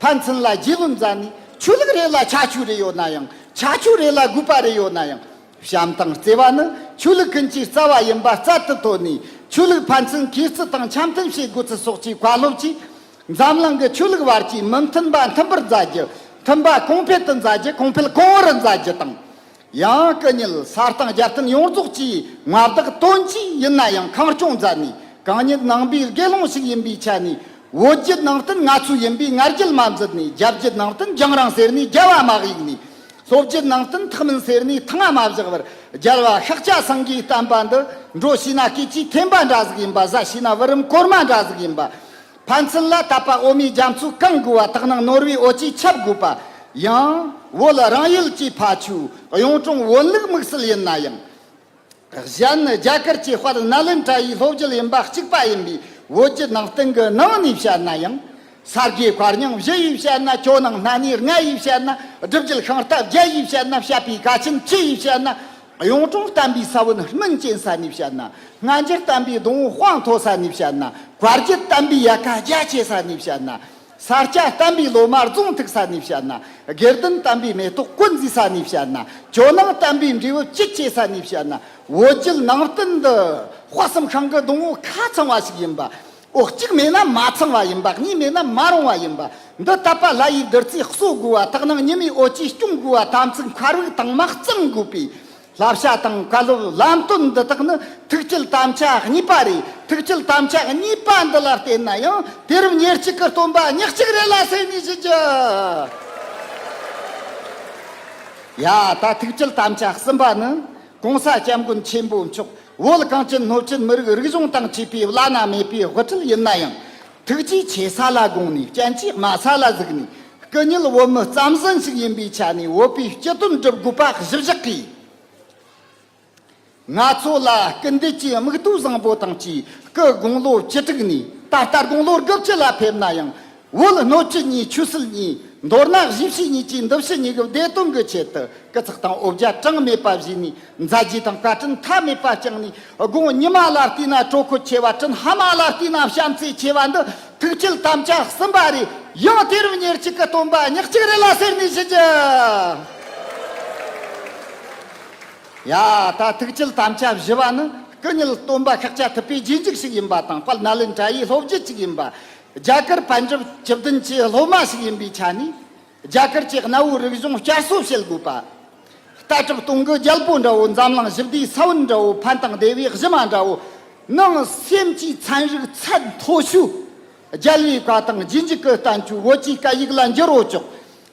ཕན་ཚུན་ལ་རྒྱུས་ལོན་མཛད་ནས། ཆོས་ལུགས་རེ་ལ་ཁྱད་ཆོས་རེ་ཡོད་ན་ཡང་། ཁྱད་ཆོས་རེ་ལ་དགོས་པ་རེ་ཡོད་ན་ཡང་། བྱམས་དང་བརྩེ་བ་ནི་ཆོས་ལུགས་ཀུན་གྱི་རྩ་བ་ཡིན་པ་རྩལ་དུ་བཏོན་ནས། ཆོས་ལུགས་ཕན་ཚུན་གུས་བརྩི་དང་འཆམ་མཐུན་བྱེད་དགོས་ཚུལ་སོགས་ཀྱི་བཀའ་སློབ་ཀྱིས། འཛམ་གླིང་གི་ཆོས་ལུགས་བར་གྱི་མི་མཐུན་པ་མཐུན་པར་མཛད་རྒྱུ། མཐུན་པ་གོང་འཕེལ་དུ་མཛད་རྒྱུ། གོང་འཕེལ་གོང་བུར་མཛད་རྒྱུ་དང་། ཡང་སྐུ་ཉིད་ས་སྟེང་རྒྱལ་བསྟན་ཡོངས་རྫོགས་ཀྱི་མངའ་བདག་དོན་གྱིས་ཡིན་ན་ཡང་། གང་སྐྱོང་མཛད་ནས། གང་ཉིད་ནང་པའི་དགེ་སློང་ཞིག་ཡིན་པའི་ཆ་ནས། བོད་བརྒྱུད་ནང་བསྟན་ང་ཚོའི་ཡིན་པའི་ང་རྒྱལ་མ་མཛད་ནས། རྒྱ་བརྒྱུད་ནང་བསྟན་རྒྱང་རིང་ཟེར་ནས་རྒྱལ་བ་མ་གཡུག་ནས། ལྷོ་བརྒྱུད་ནང་བསྟན་ཐེག་དམན་ཟེར་ནས་ཐང་ང་མ་བཞག་པར། རྒྱལ་བ་ཤཱཀྱ་སེང་གེའི་བསྟན་པ་འདི། འགྲོ་ཤེས་ན་སྐེད་ཀྱི་ཐེམ་པ་འདྲ་ཟིག་ཡིན་པ། ཟ་ཤེས་ན་བུ་རམ་གོར་མ་འདྲ་ཟིག་ཡིན་པ། ཕན་ཚུན་ལ་དད་པ་འོ་མའི་རྒྱ་མཚོ་གང་དགོས་པ། དག་སྣང་ནོར་བུའི་འོད་ཀྱིས་ཁྱབ་དགོས་པ། ཡང་བོད་རང་ཡུལ་གྱི་ཕ་ཆོས་གཡུང་དྲུང་བོན་ལུགས་དམིགས་བསལ་ཡིན་ན་ཡང་། གཞན་རྒྱ་གར་གྱི་དཔལ་ནཱ་ལེནྡྲ་ཡི་སློབ་བརྒྱུད་ཡིན་པ་གཅིག་པ་ཡིན་པའི་བོད་བརྒྱུད་ནང་བསྟན་གྱི་ནང་ནས་བཤད་ན་ཡང་། ས་དགེ་བཀའ་རྙིང་བཞི་ཡིས་བཤད་ན། ཇོ་ནང་སྣ་ནས་ལྔ་ཡིས་བཤད་ན། སྒྲུབ་བརྒྱུད་ཤིང་རྟ་བརྒྱད་ཡིས་བཤད་ན། བཤད་པའི་གལ་ཆེན་བཅུ་ཡིས་བཤད་ན། གཡུང་དྲུང་བསྟན་པའི་ས་བོན་སྨིན་སྐྱེས་ས་ནས་བཤད་ན། སྔ་འགྱུར་བསྟན་པའི་སྡོང་བོ་དཔངས་མཐོ་ས་ནས་བཤད་ན། བཀའ་བརྒྱུད་བསྟན་པའི་ཡལ་ག་རྒྱ་ཆེ་ས་ནས་བཤད་ན། ས་སྐྱ་བསྟན་པའི་ལོ་མ་རྫོང་མཐུག་ས་ནས་བཤད་ན། དགེ་ལྡན་བསྟན་པའི་མེ་ཏོག་ཀུན་མཛེས་ས་ནས་བཤད་ན། ཇོ་ནང་བསྟན་པའི་འབྲས་བུ་བཅུད་ཆེ་ས་ནས་བཤད་ན། བོད་བརྒྱུད་ནང་བསྟན་འདི་དཔག་བསམ་ཤིང་གི་སྡོང་བོ་ཁ་ཚང་བ་ཞིག་ཡིན་པ། འོ། གཅིག་མེད་ན་མ་ཚང་བ་ཡིན་པ། གཉིས་མེད་ན་མ་རུང་བ་ཡིན་པ། འདི་དད་པ་ལྷ་ཡི་བདུད་རྩིས་གསོ་དགོས་པ། དག་སྣང་ཉི་མའི་འོད་ཀྱིས་སྐྱོང་དགོས་པ། དམ་ཚིག་མཁའ་དབུགས་དྭངས་མ་གཙང་དགོས་པའི་བསླབ་བྱ་དང་བཀའ་སློབ་ལམ་སྟོན་འདི་དག་ནི་ཐུགས་བསྐྱེད་དམ་བཅའ་གཉིས་པ་རེད། ཐུགས་བསྐྱེད་དམ་བཅའ་གཉིས་པ་འདི་ལ་བརྟེན་ན་ཡང་། དུས་རབས་ཉེར་གཅིག་གི་སྟོན་པ་ཉག་གཅིག་རེད་ལ་ཟེར་ནས་ཞུ་རྒྱུ། ཡ། ད་ཐུགས་བསྐྱེད་དམ་བཅའ་གསུམ་པ་ནི། གོང་ས་སྐྱབས་མགོན་ཆེན་པོ་མཆོག་བོད་གངས་ཅན་སྣོད་བཅུད་མི་རིགས་རིག་གཞུང་དང་བཅས་པའི་བླ་ན་མེད་པའི་དབུ་ཁྲིད་ཡིན་ན་ཡང་། ཐུགས་རྗེ་ཆེ་ས་ལ་དགོངས་ནས། སྤྱན་གྱིས་དམའ་ས་ལ་གཟིགས་ནས། སྐུ་ཉིད་བོད་མི་རྩམ་ཟན་ཞིག་ཡིན་པའི་ཆ་ནས། བོད་པའི་སྤྱི་དོན་སྒྲུབ་དགོས་པ་གཞི་བཞག་གིས། ང་ཚོ་ལ་སྐུལ་འདེད་ཀྱི་དམིགས་དོན་བཟང་པོ་དང་བཅས། སྐུ་དགུང་ལོ་བཅུ་དྲུག་ནས། ད་ལྟ་དགུང་ལོ་དགུ་བཅུ་ལ་ཕེབས་ན་ཡང་། བོད་སྣོད་བཅུད་གཉིས་ཆོས་སྲིད་གཉིས། མདོར་ན་གཞིས་བྱེས་གཉིས་ཀྱི་འདུ་ཤེས་གཉིས་ཀྱི་བདེ་དོན་གྱི་ཆེད་དུ། སྐུ་ཚེགས་དང་འོ་བརྒྱལ་གྲངས་མེད་པ་བཞེས་ནས། མཛད་རྗེས་དང་བཀའ་དྲིན་མཐའ་མེད་པ་བསྐྱངས་ནས། དགུང་ཉི་མ་ལ་བལྟས་ན་དྲོད་ཁོལ་ཆེ་བ། དྲིན་ཕ་མ་ལ་བལྟས་ན་བྱམས་བརྩེ་ཆེ་བ་འདི། ཐུགས་བསྐྱེད་དམ་བཅའ་གསུམ་པ་རེད། ཡང་དུས་རབས་ཉེར་གཅིག་གི་སྟོན་པ་ཉག་གཅིག་རེད་ལ་ཟེར་ནས་ཞུ་རྒྱུ། ཡ། ད་ཐུགས་བསྐྱེད་དམ་བཅའ་བཞི་པ་ནི། སྐུ་ཉིད་སྟོན་པ་ཤཱཀྱ་ཐུབ་པའི་རྗེས་འཇུག་ཞིག་ཡིན་པ་དང་། དཔལ་ནཱ་ལེནྡྲ་ཡི་སློབ་བརྒྱུད་ཅིག་ཡིན་པ། རྒྱ་གར་པཎ་གྲུབ་བཅུ་བདུན་གྱི་སློབ་མ་ཞིག་ཡིན་པའི་ཆ་ནས། རྒྱ་གར་གྱི་གནའ་བོའི་རིག་གཞུང་བསྐྱར་གསོ་བྱེད་དགོས་པ། ལྟ་གྲུབ་སྟོང་གི་རྒྱལ་པོ་འདྲ་བོ། འཛམ་གླིང་ཞི་བདེའི་ས་བོན་འདྲ་བོ། ཕན་དང་བདེ་བའི་གཞི་མ་འདྲ་བོ། ནང་སེམས་ཀྱི་ཚན་རིག་ཚད་མཐོ་ཤོས། རྒྱལ་བའི་བཀའ་དང་རྗེས་འཇུག་གི་བསྟན་བཅོས་བོད་ཀྱི་སྐད་ཡིག་ལ་འགྱུར་རོ་ཅོག་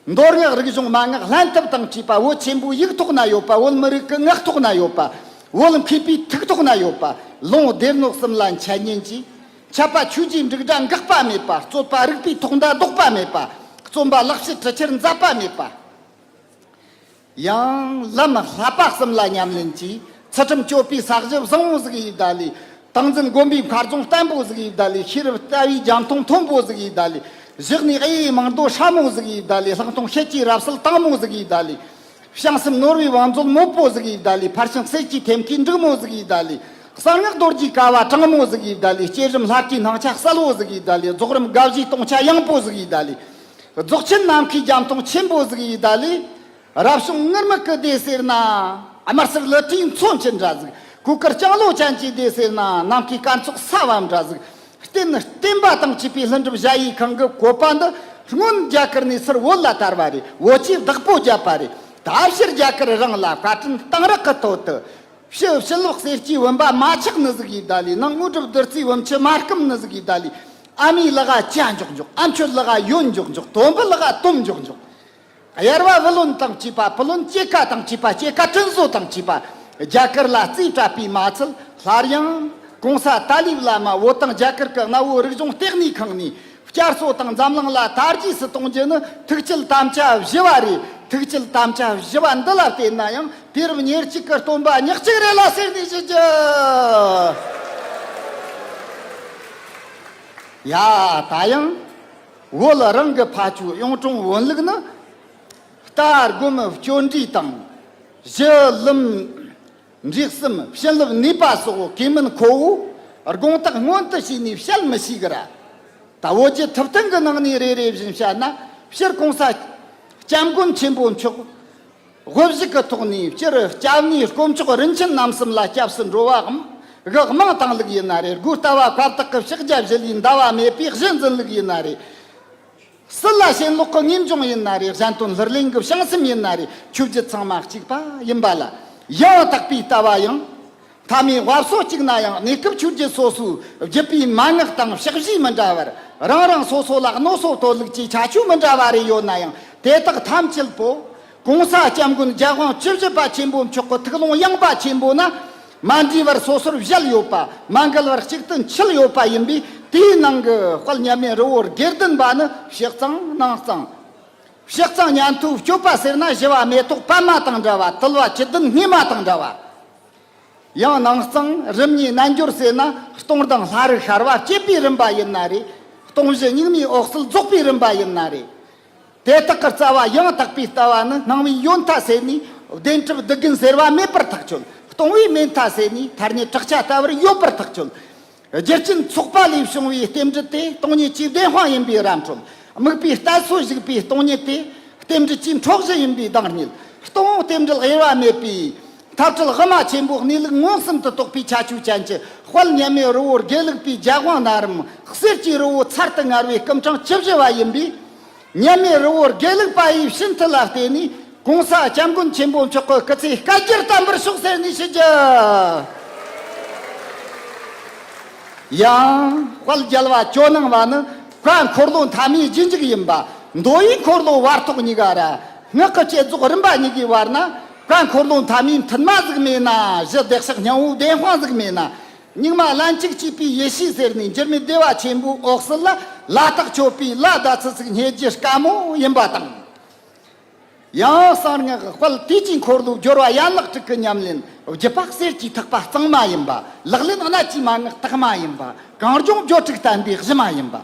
མདོ་སྔགས་རིག་གཞུང་མན་ངག་ལྷན་ཐབས་དང་བཅས་པ། བོད་ཆེན་པོའི་ཡིག་ཐོག་ན་ཡོད་པ། བོད་མི་རིགས་ཀྱི་ངག་ཐོག་ན་ཡོད་པ། བོད་མཁས་པའི་ཐུགས་ཐོག་ན་ཡོད་པ། ལུང་སྡེ་སྣོད་གསུམ་ལ་འཆད་ཉན་གྱིས། འཆད་པ་ཆོས་ཀྱི་འབྲུག་སྒྲ་འགག་པ་མེད་པ། རྩོད་པ་རིག་པའི་ཐོག་མདའ་ལྡོག་པ་མེད་པ། རྩོམ་པ་ལེགས་བཤད་གྲུབ་ཆེན་འཛད་པ་མེད་པ། ཡང་ལམ་བསླབ་པ་གསུམ་ལ་ཉམས་ལེན་གྱིས། ཚུལ་ཁྲིམས་སྤྱོད་པའི་ས་གཞི་བཟང་བོ་ཟིག་ཡིས་བདག་ལས། ཏིང་འཛིན་སྒོམ་པའི་མཁར་རྫོང་བརྟན་པོ་ཟིག་ཡིས་བདག་ལས། ཤེས་རབ་ལྟ་བའི་རྒྱ་མཐོང་མཐོན་པོ་ཟིག་ཡིས་བདག་ལས། གཞི་གནས་ཨེ་ཡི་མིང་རྡོ་སྲ་མོ་ཟིག་ཡིས་བདག་ལས། ལྷག་མཐོང་ཤེལ་གྱི་རབ་གསལ་དྭངས་མོ་ཟིག་ཡིས་བདག་ལས། བྱང་སེམས་ནོར་བུའི་བང་མཛོད་མོད་པོ་ཟིག་ཡིས་བདག་ལས། ཕར་ཕྱིན་གསེར་གྱི་ཐེམ་སྐས་འབྲུག་མོ་ཟིག་ཡིས་བདག་ལས། གསང་སྔགས་རྡོ་རྗེའི་ཀ་བ་དྲང་མོ་ཟིག་ཡིན་ད་ལེ། བསྐྱེད་རིམ་ལྷ་སྐུའི་སྣང་ཆ་གསལ་བོ་ཟིག་ཡིན་ད་ལེ། རྫོགས་རིམ་དགའ་བཞིའི་སྟོང་ཆ་ཡངས་པོ་ཟིག་ཡིན་ད་ལེ། རྫོགས་ཆེན་ནམ་མཁའི་རྒྱ་མཐོང་ཆེན་པོ་ཟིག་ཡིན་ད་ལེ། རབ་བྱུང་ངུར་སྨྲིག་གི་སྡེ་ཟེར་ན། དམར་སེར་ལི་ཁྲིའི་མཚོ་ཆེན་འདྲ་ཟིག། གོས་དཀར་ལྕང་ལོ་ཅན་གྱི་སྡེ་ཟེར་ན། ནམ་མཁའི་སྐར་ཚོགས་ས་བབ་འདྲ་ཟིག། རྟེན་བརྟེན་པ་དང་བཅས་པའི་ལྷུན་གྲུབ་གཞལ་ཡས་ཁང་གི་བཀོད་པ་འདི། སྔོན་རྒྱ་གར་ནས་ཚུར་བོད་ལ་དར་བ་རེད། བོད་ཀྱིས་བདག་པོ་བརྒྱབ་པ་རེད། ད་ཕྱིར་རྒྱ་གར་རང་ལ་བཀའ་དྲིན་གཏང་རག་གི་དོད་དུ། ཕྱི་ཕྱི་ལོགས་གསེར་གྱི་བུམ་པ་མ་ཆག་ནི་ཟིག་ཡིན་ད་ལེ། ནང་དངོས་གྲུབ་བདུད་རྩིའི་བུམ་ཆུ་མ་སྐམ་ནི་ཟིག་ཡིན་ད་ལེ། ཨ་མའི་ལག་ག་ཇ་འཇོག་འཇོག། ཨ་མཆོད་ལག་ག་ཡོན་འཇོག་འཇོག། དོམ་བུ་ལག་ག་དོམ་འཇོག་འཇོག། གཡར་བ་བུ་ལོན་དང་བཅས་པ། བུ་ལོན་སྐྱེད་ཀ་དང་བཅས་པ། སྐྱེད་ཀ་དྲིན་གཟོ་དང་བཅས་པ། རྒྱ་གར་ལ་རྩིས་སྤྲད་པས་མ་ཚད། སླར་ཡང་གོང་ས་ཏཱ་ལའི་བླ་མ་བོད་དང་རྒྱ་གར་གྱི་གནའ་བོའི་རིག་གཞུང་ལྟེ་གནས་ཁང་ནས། བསྐྱར་གསོ་དང་འཛམ་གླིང་ལ་དར་རྒྱས་སུ་གཏོང་རྒྱུ་ནི་ཐུགས་བསྐྱེད་དམ་བཅའ་བཞི་བ་རེད། ཐུགས་བསྐྱེད་དམ་བཅའ་བཞི་བ་འདི་ལ་བརྟེན་ན་ཡང་དུས་རབས་ཉེར་གཅིག་གི་སྟོན་པ་ཉག་གཅིག་རེད་ལ་ཟེར་ནས་ཞུ་རྒྱུ། ཡ། ད་ཡང་བོད་རང་གི་ཕ་ཆོས་གཡུང་དྲུང་བོན་ལུགས་ནི། རྟ་སྒོམ་སྤྱོད་འབྲས་དང་། གཞི་ལམ། འབྲས་གསུམ། བྱིན་རླབས་ནུས་པ་སོགས་གེ་མིན་ཁོ་བོ་དགོངས་དག་སྔོན་དུ་བྱས་ནས་བཤད་མི་ཤེས་གི་ར། ད་བོད་ཀྱི་ཐུབ་བསྟན་གྱི་ནང་ནས་རེ་རེ་བཞིན་བཤད་ན། སྤྱིར་གོང་ས་སྐྱབས་མགོན་ཆེན་པོ་མཆོག་དབུ་བཞུགས་ཀྱི་ཐོག་ནས། སྤྱིར་སྐྱབས་གནས་དཀོན་མཆོག་རིན་ཆེན་རྣམ་གསུམ་ལ་སྐྱབས་སུ་འགྲོ་བའམ་གི་དམངས་བཏང་ལུགས་ཡིན་ན་རེད། སྒོ་ལྟ་བ་བཀའ་བརྟགས་ཀྱི་ཕྱག་རྒྱ་བཞི་ལས་འདའ་བ་མེད་པའི་གཞི་འཛིན་ལུགས་ཡིན་ན་རེད། སྲིད་ལ་ཞེན་ལོག་གི་ངེས་འབྱུང་ཡིན་ན་རེད། གཞན་དོན་ལྷུར་ལེན་གྱི་བྱང་སེམས་ཡིན་ན་རེད། ཆོས་བརྒྱུད་ཚང་མ་གཅིག་པ་ཡིན་པ་ལ། ཡང་དག་པའི་ལྟ་བ་ཡང་། མཐའ་མའི་བབ་སོ་གཅིག་ན་ཡང་གནས་སྐབས་ཆོས་བརྒྱུད་སོ་སོའི་བརྒྱུད་པའི་མན་ངག་དང་ཕྱག་བཞེས་མི་འདྲ་བར། རང་རང་སོ་སོ་ལ་གནོད་སོ་གཏོད་ལུགས་ཀྱི་ཁྱད་ཆོས་མི་འདྲ་བ་རེ་ཡོད་ན་ཡང་། དེ་དག་ཐམས་ཅད་པོ། གོང་ས་སྐྱབས་མགོན་རྒྱལ་དབང་བཅུ་བཞི་པ་ཆེན་པོ་མཆོག་གི་ཐུགས་ཀློང་ཡངས་པ་ཆེན་པོ་ན། མ་འདྲེས་པར་སོ་སོར་བཞད་ཡོད་པ། མ་འགལ་བར་གཅིག་ཏུ་འཁྱིལ་ཡོད་པ་ཡིན་པས། དེའི་ནང་གི་དཔལ་མཉམ་མེད་རི་བོ་དགེ་ལྡན་པ་ནི་ཕྱི་གཙང་ནང་གཙང་། ཕྱི་གཙང་ཉན་ཐོས་སྤྱོད་པ་ཟེར་ན་ཞི་བ་མེ་ཏོག་པདྨ་དང་འདྲ་བ། དུལ་བ་བཅུད་ལྡན་སྙེ་མ་དང་འདྲ་བ། ཡང་ནང་གཙང་རིམ་གཉིས་རྣལ་འབྱོར་ཟེར་ན། སྟོང་དང་ལྷ་རིགས་ཤར་བ་བསྐྱེད་པའི་རིམ་པ་ཡིན་ན་རེད། སྟོང་གཞི་གཉུག་མའི་འོད་གསལ་རྫོགས་པའི་རིམ་པ་ཡིན་ན་རེད། དེ་དག་གི་རྩ་བ་ཡང་དག་པའི་ལྟ་བ་ནི། སྣང་བའི་ཡོད་མཐའ་ཟད་ནས་བདེན་གྲུབ་སྡུག་རྒན་ཟེར་བ་མེད་པར་ཐག་ཆོད། སྟོང་བའི་མེད་མཐའ་ཟད་ནས་ཐ་སྙད་བྲག་ཅ་ལྟ་བུར་ཡོད་པར་ཐག་ཆོད། རྒྱུ་རྐྱེན་ཚོགས་པ་ལས་བྱུང་བའི་རྟེན་འབྲེལ་དེ། སྟོང་ཉིད་ཀྱི་བདེན་དཔང་ཡིན་པའི་ར་འཕྲོད། དམིགས་པའི་གཏད་སོ་ཞུགས་པའི་སྟོང་ཉིད་དེ། རྟེན་འབྲེལ་གྱི་འཕྲོག་གཞི་ཡིན་པའི་གདེང་རྙེད། སྟོང་རྟེན་འབྲེལ་དབྱེ་བ་མེད་པའི་ཐབས་ཁྲལ་དབུ་མ་ཆེན་པོའི་གནས་ལུགས་མངོན་སུམ་དུ་རྟོགས་པའི་ཁྱད་ཆོས་ཅན་གྱི་དཔལ་མཉམ་མེད་རི་བོ་དགེ་ལུགས་པའི་རྒྱལ་དབང་ན་རིམ། གསེར་གྱི་རི་བོ་ཚར་དུ་དངར་བའི་སྐུ་ཕྲེང་བཅུ་བཞི་བ་ཡིན་པས། མཉམ་མེད་རི་བོ་དགེ་ལུགས་པ་ཡི་བྱིན་མཐུ་ལ་བརྟེན་ནས། གོང་ས་སྐྱབས་མགོན་ཆེན་པོ་མཆོག་གི་སྐུ་ཚེ་བསྐལ་བརྒྱར་བརྟན་པར་ཤོག་ཟེར་ནས་ཞུ་རྒྱུ། ཡང་དཔལ་རྒྱལ་བ་ཇོ་ནང་བ་ནི། བཀའ་འཁོར་ལོ་མཐའ་མའི་རྗེས་འཇུག་ཡིན་པ། མདོ་ཡི་འཁོར་ལོ་བར་ཐོག་གཉིས་ཀ་ར། སྔགས་ཀྱི་བསྐྱེད་རྫོགས་རིམ་པ་གཉིས་ཀའི་བར་ན། བཀའ་འཁོར་ལོ་མཐའ་མའི་མཐུན་མ་ཟིག་མེད་ན། གཞི་བདེ་གཤེགས་སྙིང་པོའི་བདེན་དཔང་ཟིག་མེད་ན། སྙིགས་མ་ལན་གཅིག་སྐྱེས་པའི་ཡེ་ཤེས་ཟེར་ནས། འགྱུར་མེད་བདེ་བ་ཆེན་པོའི་འོད་གསལ་ལ། ལ་དྭགས་མཆོད་པའི་ལ་ཟླ་ཚེས་ཚིགས་རྙེད་རྒྱུ་དཀའ་མོ་ཡིན་པ་དང་། ཡང་གསང་སྔགས་དཔལ་དུས་ཀྱི་འཁོར་ལོའི་སྦྱོར་བ་ཡན་ལག་དྲུག་གི་ཉམས་ལེན། བརྒྱུད་པ་གསེར་གྱི་ཐག་པ་གཙང་མ་ཡིན་པ། ལག་ལེན་གནད་ཀྱི་མན་ངག་དག་མ་ཡིན་པ། གངས་ལྗོངས་སྦྱོར་དྲུག་བསྟན་པའི་གཞི་མ་ཡིན་པ།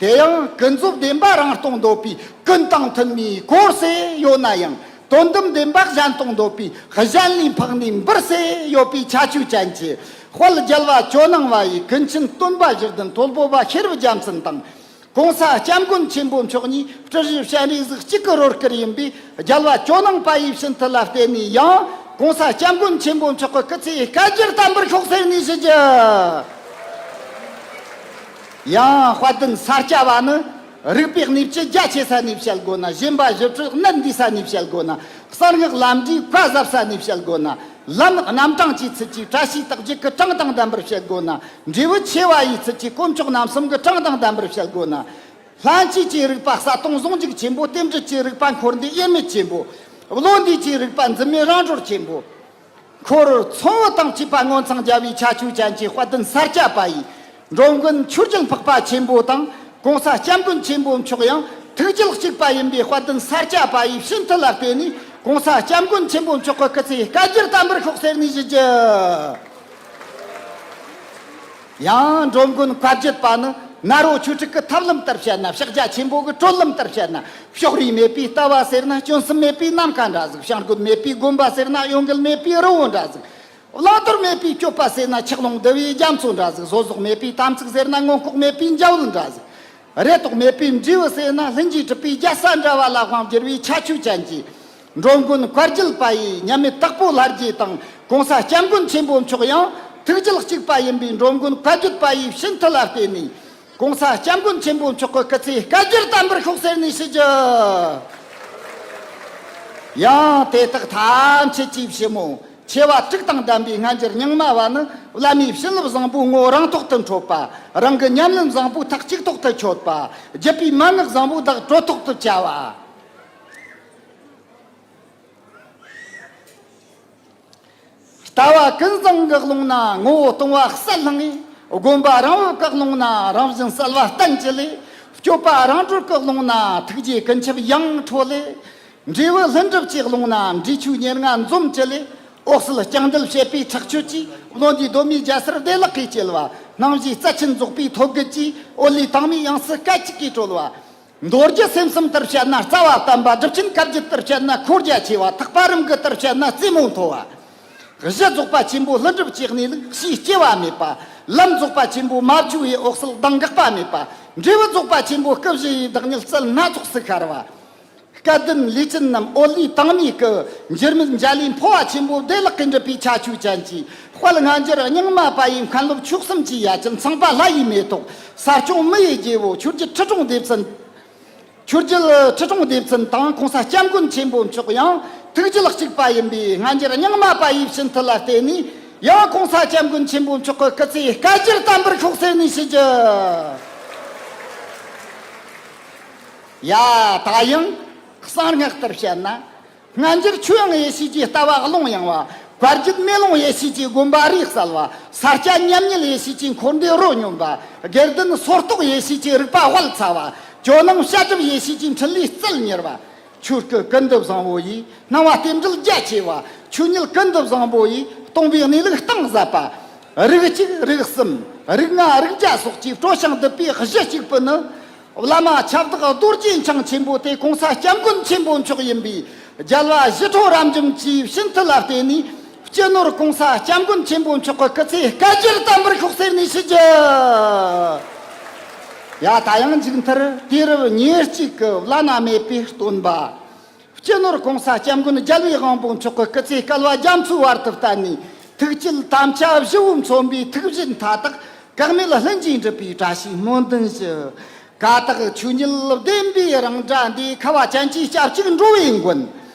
དེ་ཡང་ཀུན་རྫོབ་བདེན་པ་རང་སྟོང་འདོད་པའི་ཀུན་དང་མཐུན་མའི་སྐོར་ཟེར་ཡོད་ན་ཡང་། དོན་དམ་བདེན་པ་གཞན་སྟོང་འདོད་པའི་གཞན་ལས་འཕགས་ནས་འབུར་ཟེར་ཡོད་པའི་ཁྱད་ཆོས་ཅན་གྱི། དཔལ་རྒྱལ་བ་ཇོ་ནང་བ་ཡི་ཀུན་མཁྱེན་སྟོན་པ་བཞི་བདུན་དོལ་པོ་པ་ཤེས་རབ་རྒྱལ་མཚན་དང་། གོང་ས་སྐྱབས་མགོན་ཆེན་པོ་མཆོག་གཉིས་སྤྲུལ་རིགས་སྤྱན་རས་གཟིགས་གཅིག་གི་རོལ་གར་ཡིན་པས། རྒྱལ་བ་ཇོ་ནང་པ་ཡི་བྱིན་མཐུ་ལ་བརྟེན་ནས་ཡང་། གོང་ས་སྐྱབས་མགོན་ཆེན་པོ་མཆོག་གི་སྐུ་ཚེ་བསྐལ་བརྒྱར་བརྟན་པར་ཤོག་ཟེར་ནས་ཞུ་རྒྱུ། ཡང་དཔལ་ལྡན་ས་སྐྱ་བ་ནི། རིག་པའི་གནས་བཅུ་རྒྱ་ཆེ་ས་ནས་བཤད་དགོས་ན། ཞེན་པ་བཞི་བྲལ་གནད་འདུས་ས་ནས་བཤད་དགོས་ན། གསང་སྔགས་ལམ་འབྲས་བཀའ་ཟབ་ས་ནས་བཤད་དགོས་ན། ལམ་རྣམ་གྲངས་ཀྱི་ཚུལ་གྱིས་བཀྲ་ཤིས་རྟགས་བརྒྱད་ཀྱི་གྲངས་དང་ལྡན་པར་བཤད་དགོས་ན། འབྲས་བུ་ཆེ་བ་ཡི་ཚུལ་གྱིས་དཀོན་མཆོག་རྣམ་གསུམ་གྱི་གྲངས་དང་ལྡན་པར་བཤད་དགོས་ན། ལྷན་སྐྱེས་ཀྱི་རིག་པ་གསལ་སྟོང་ཟུང་འཇུག་ཆེན་པོ། རྟེན་འབྲེལ་གྱི་རིག་པ་འཁོར་འདས་དབྱེར་མེད་ཆེན་པོ། བློ་འདས་ཀྱི་རིག་པ་འཛིན་མེད་རང་གྲོལ་ཆེན་པོ། འཁོར་ཚོགས་དབུས་དང་བཅས་པ་མངོན་འཚང་རྒྱ་བའི་ཁྱད་ཆོས་ཅན་གྱི་དཔལ་ལྡན་ས་སྐྱ་པ་ཡི་འགྲོ་མགོན་ཆོས་རྒྱལ་འཕགས་པ་ཆེན་པོ་དང་། གོང་ས་སྐྱབས་མགོན་ཆེན་པོ་མཆོག་ཡང་ཐུགས་རྒྱུད་གཅིག་པ་ཡིན་པའི་དཔལ་ལྡན་ས་སྐྱ་པ་ཡི་བྱིན་མཐུ་ལ་བརྟེན་ནས། གོང་ས་སྐྱབས་མགོན་ཆེན་པོ་མཆོག་གི་སྐུ་ཚེ་བསྐལ་བརྒྱར་བརྟན་པར་ཤོག་ཟེར་ནས་ཞུ་རྒྱུ། ཡང་འགྲོ་མགོན་བཀའ་བརྒྱུད་པ་ནི། ནཱ་རོ་ཆོས་དྲུག་གི་ཐབས་ལམ་ལྟར་བཤད་ན། ཕྱག་རྒྱ་ཆེན་པོ་གི་གྲོལ་ལམ་ལྟར་བཤད་ན། ཕྱོགས་རིས་མེད་པའི་ལྟ་བ་ཟེར་ན། སྐྱོན་གསུམ་མེད་པའི་ནམ་མཁའ་འདྲ་ཟིག། བྱ་རྒོད་མེད་པའི་དགོན་པ་ཟེར་ན། གཡོ་འགུལ་མེད་པའི་རི་བོ་འདྲ་ཟིག། བླང་དོར་མེད་པའི་སྤྱོད་པ་ཟེར་ན་ཆགས་ལོང་འདུལ་བའི་རྒྱ་མཚོ་འདྲ་ཟིག་བཟོ་ཟོག་མེད་པའི་དམ་ཚིག་ཟེར་ན་མངོན་ལྐོག་མེད་པའི་འཇའ་འོད་འདྲ་ཟིག་རེ་དོགས་མེད་པའི་འབྲས་བུ་ཟེར་ན་ལྷུན་གྱིས་གྲུབ་པའི་རྒྱལ་ས་འདྲ་བ་ལ་དབང་བསྒྱུར་བའི་ཁྱད་ཆོས་ཅན་གྱི་འགྲོ་མགོན་བཀའ་བརྒྱུད་པ་ཡི་མཉམ་མེད་དྭགས་པོ་ལྷ་རྗེ་དང་གོང་ས་སྐྱབས་མགོན་ཆེན་པོ་མཆོག་ཡང་ཐུགས་རྒྱུད་གཅིག་པ་ཡིན་པའི་འགྲོ་མགོན་བཀའ་བརྒྱུད་པ་ཡི་བྱིན་མཐུ་ལ་བརྟེན་ནས། གོང་ས་སྐྱབས་མགོན་ཆེན་པོ་མཆོག་གི་སྐུ་ཚེ་བསྐལ་བརྒྱར་བརྟན་པར་ཤོག་ཟེར་ནས་ཞུ་རྒྱུ། ཡང་དེ་དག་ཐམས་ཅད་ཀྱི་ཕྱི་མོ་ཆེ་བ་དྲུག་དང་ལྡན་པའི་སྔ་འགྱུར་རྙིང་མ་བ་ནི། བླ་མའི་བྱིན་རླབས་བཟང་པོའི་ངོ་བོ་རང་ཐོག་ཏུ་འཕྲོད་པ། རང་གི་ཉམས་ལེན་བཟང་པོའི་ཐག་གཅིག་ཐོག་ཏུ་ཆོད་པ། བརྒྱུད་པའི་མན་ངག་བཟང་པོའི་བདག་གྲོལ་ཐོག་ཏུ་བཅའ་བ། ལྟ་བ་ཀུན་བཟང་གི་ཀློང་ན་ངོ་བོ་སྟོང་པ་གསལ་ལྷང་ངེ། སྒོམ་པ་རང་བབས་ཀྱི་ཀློང་ན་རང་བཞིན་གསལ་བ་བསྟན་ཅི་ལེ། སྤྱོད་པ་རང་གྲོལ་གྱི་ཀློང་ན་ཐུགས་རྗེ་ཀུན་ཁྱབ་ཡང་ཁྲོ་ལེ། འབྲས་བུ་ལྷུན་གྲུབ་ཀྱི་ཀློང་ན་འབྲས་ཆོས་ཉེར་ལྔ་འཛོམས་ཅི་ལེ། འོད་གསལ་ལྕང་རྡུལ་བྱེད་པའི་ཁྲག་མཆོད་ཀྱིས། བློ་འདས་གདོད་མའི་རྒྱལ་སར་བདེ་བླག་གིས་སྐྱེལ་བ། སྣང་བཞིའི་རྩལ་ཆེན་རྫོགས་པའི་ཐོད་རྒལ་གྱིས། འོད་ལུས་དྭངས་མའི་དབྱིངས་སུ་སྐད་ཅིག་གིས་གྲོལ་བ། མདོ་རྒྱུད་སེམས་གསུམ་དུ་བཤད་ན་རྩ་བ་བརྟན་པ། སྒྲུབ་ཆེན་བཀའ་བརྒྱུད་དུ་བཤད་ན་འཁོར་རྒྱ་ཆེ་བ། ཐེག་པ་རིམ་དགུ་དུ་བཤད་ན་རྩེ་མོ་མཐོ་བ། གཞི་རྫོགས་པ་ཆེན་པོ་ཀླུ་སྒྲུབ་ཀྱི་གནས་ལུགས་ཕྱིའི་སྐྱེ་བ་མེད་པ། ལམ་རྫོགས་པ་ཆེན་པོ་མ་བཅོས་པའི་འོད་གསལ་གདེང་འགག་པ་མེད་པ། འབྲས་བུ་རྫོགས་པ་ཆེན་པོ་སྐུ་བཞི་ཡི་བདག་ཉིད་རྩལ་སྣ་ཚོགས་སུ་ཤར་བ། སྐལ་ལྡན་ལས་ཅན་རྣམས་འོད་ལུས་དྭངས་མའི་སྐུ། འགྱུར་མེད་འཇའ་ལུས་འཕོ་བ་ཆེན་པོ་བདེ་བླག་གིས་འགྲུབ་པའི་ཁྱད་ཆོས་ཅན་གྱི་དཔལ་སྔ་འགྱུར་རྙིང་མ་པ་ཡི་མཁན་སློབ་མཆོག་གསུམ་གྱི་ཡ་གྱལ་ཚངས་པ་ལྷ་ཡི་མེ་ཏོག་ས་སྐྱོང་མི་ཡི་རྒྱལ་པོ་ཆོས་རྒྱལ་ཁྲི་སྲོང་ལྡེ་བཙན། ཆོས་རྒྱལ་ཁྲི་སྲོང་ལྡེ་བཙན་དང་གོང་ས་སྐྱབས་མགོན་ཆེན་པོ་མཆོག་ཡང་ཐུགས་རྒྱུད་གཅིག་པ་ཡིན་པས། སྔ་འགྱུར་རྙིང་མ་པ་ཡི་བྱིན་མཐུ་ལ་བརྟེན་ནས་ཡང་གོང་ས་སྐྱབས་མགོན་ཆེན་པོ་མཆོག་གི་སྐུ་ཚེ་བསྐལ་བརྒྱར་བརྟན་པར་ཤོག་ཟེར་ནས་ཞུ་རྒྱུ། ཡ། ད་ཡང་གསང་སྔགས་ལྟར་བཤད་ན། སྔ་འགྱུར་ཆོས་དབྱིངས་ཡེ་ཤེས་ཀྱི་ལྟ་བ་ཀློང་ཡངས་པ། བཀའ་བརྒྱུད་མེ་ལོང་ཡེ་ཤེས་ཀྱི་དགོངས་པ་རིག་གསལ་བ། ས་སྐྱ་མཉམ་ཉིད་ཡེ་ཤེས་ཀྱི་འཁོར་འདས་རོ་སྙོམས་པ། དགེ་ལྡན་སོར་རྟོག་ཡེ་ཤེས་ཀྱི་རིག་པ་དབལ་ཚ་བ། ཇོ་ནང་བཤད་སྒྲུབ་ཡེ་ཤེས་ཀྱི་འཕྲིན་ལས་རྩལ་མྱུར་བ། ཆོས་སྐུ་ཀུན་ཏུ་བཟང་པོ་ཡི་སྣང་བ་རྟེན་འབྲེལ་རྒྱ་ཆེ་བ། ཆོས་ཉིད་ཀུན་ཏུ་བཟང་པོ་ཡི་སྟོང་པའི་གནས་ལུགས་གཏིང་ཟབ་པ། རིགས་གཅིག་རིགས་གསུམ་རིགས་ལྔ་རིགས་བརྒྱ་སོགས་ཀྱིས་སྤྲོ་ཞིང་སྡུད་པའི་གཞི་གཅིག་པུ་ནི། བླ་མ་ཁྱབ་བདག་རྡོ་རྗེ་འཆང་ཆེན་པོ་སྟེ་གོང་ས་སྐྱབས་མགོན་ཆེན་པོ་མཆོག་ཡིན་པས། རྒྱལ་བ་ཞི་ཁྲོ་རབ་འབྱམས་ཀྱི་བྱིན་མཐུ་ལ་བརྟེན་ནས། སྤྱི་ནོར་གོང་ས་སྐྱབས་མགོན་ཆེན་པོ་མཆོག་གི་སྐུ་ཚེ་བསྐལ་བརྒྱར་བརྟན་པར་ཤོག་ཟེར་ནས་ཞུ་རྒྱུ། ཡ། ད་ཡང་མཇུག་མཐར་དུས་རབས་ཉེར་གཅིག་གི་བླ་ན་མེད་པའི་སྟོན་པ། སྤྱི་ནོར་གོང་ས་སྐྱབས་མགོན་རྒྱལ་བའི་དབང་པོ་མཆོག་གི་སྐུ་ཚེ་བསྐལ་པ་རྒྱ་མཚོའི་བར་དུ་བརྟན་ནས། ཐུགས་བསྐྱེད་དམ་བཅའ་བཞི་པོ་མཚོན་པའི་ཐུགས་བཞེད་མཐའ་དག་འགག་མེད་ལྷུན་གྱིས་འགྲུབ་པའི་བཀྲ་ཤིས་སྨོན་འདུན་ཞུ། ཀ་དག་ཆོས་ཉིད་བདེན་པའི་རང་སྒྲ་འདི། ཁ་བ་ཅན་གྱི་སྐྱབས་གཅིག་འགྲོ་བའི་མགོན།